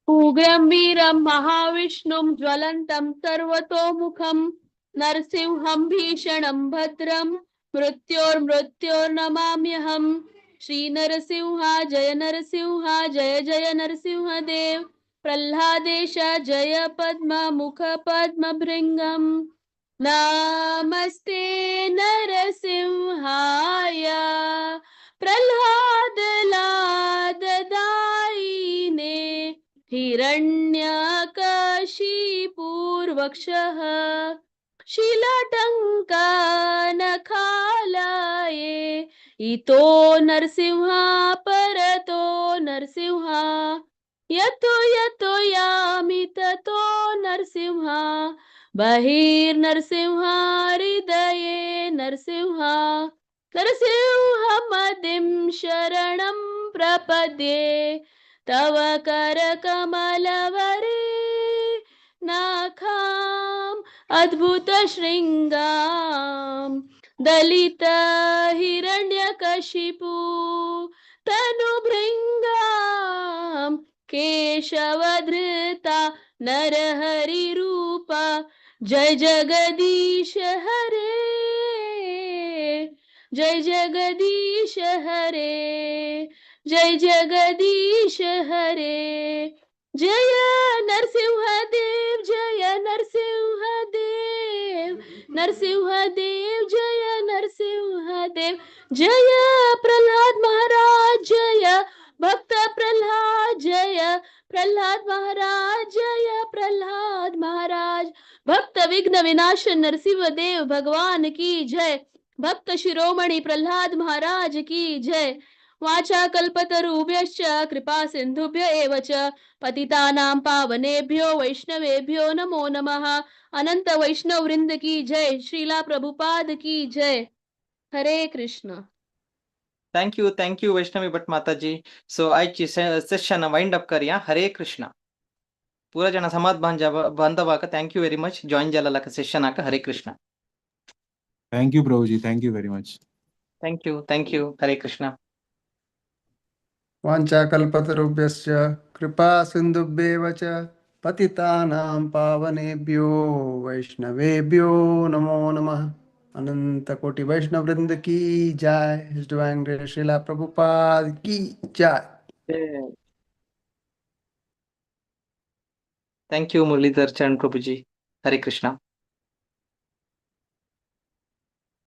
उग्रं वीरं महाविष्णुं ज्वलन्तं सर्वतोमुखं नरसिंहं भीषणं भद्रं मृत्योर्मृत्योर्नमाम्यहम्. श्री नरसिंहा जय नरसिंहा जय जय नरसिंहदेव. प्रह्लादेश जय पद्म मुख पद्म भृङ्गम्. नमस्ते नरसिंहाय प्रह्लाद लाददायिने हिरण्यकशिपूर्वक्षः शिलाटङ्कानखालाये. इतो नरसिंहा परतो नरसिंहा यतो यतो यामि ततो नरसिंहा बहिर्नरसिंहा हृदये नरसिंहा नरसिंहमदिं शरणं प्रपद्ये. तव करकमलवरे नाखाम् अद्भुतशृङ्गां दलित हिरण्यकशिपु तनुभृङ्गां केशवधृता नरहरिरूपा. जय जगदीश हरे जय जगदीश हरे जय जगदीश हरे. जय नरसिंहदेव जय नरसिंहदेव नरसिंहदेव जय नरसिंहदेव. जय प्रल्हाद महाराज जय भक्त प्रल्हाद जय प्रल्हाद महाराज जय प्रल्हाद महाराज. भक्त विघ्न विनाशन नरसिंहदेव भगवान की जय. भक्त शिरोमणि प्रल्हाद महाराज की जय. वाचा कल्पतरुभ्यश्च कृपा सिन्धुभ्य एव च पतितानां पावनेभ्यो वैष्णवेभ्यो नमो नमः. अनंत वैष्णव वृंद की जय. श्रीला प्रभुपाद की जय. हरे Krishna. Thank you, thank you Vaishnavi Bhat Mataji. So आयची सेशन वाइंड अप करया. हरे कृष्ण. पूरा जण समाज बांधवाक thank you very much join जालेलाक सेशनाक. Hare Krishna. Thank you Prabhuji, thank you very much. Thank you, thank you. Hare Krishna. वाञ्छाकल्पतरुभ्यश्च कृपा सिन्धुभ्येव च पतितानां पावनेभ्यो वैष्णवेभ्यो नमो नमः. अनंत कोटि वैष्णव वृंद की जय। His divine grace Srila Prabhupada की जय। Thank you Muralidhar Charan Prabhuji. Hare Krishna.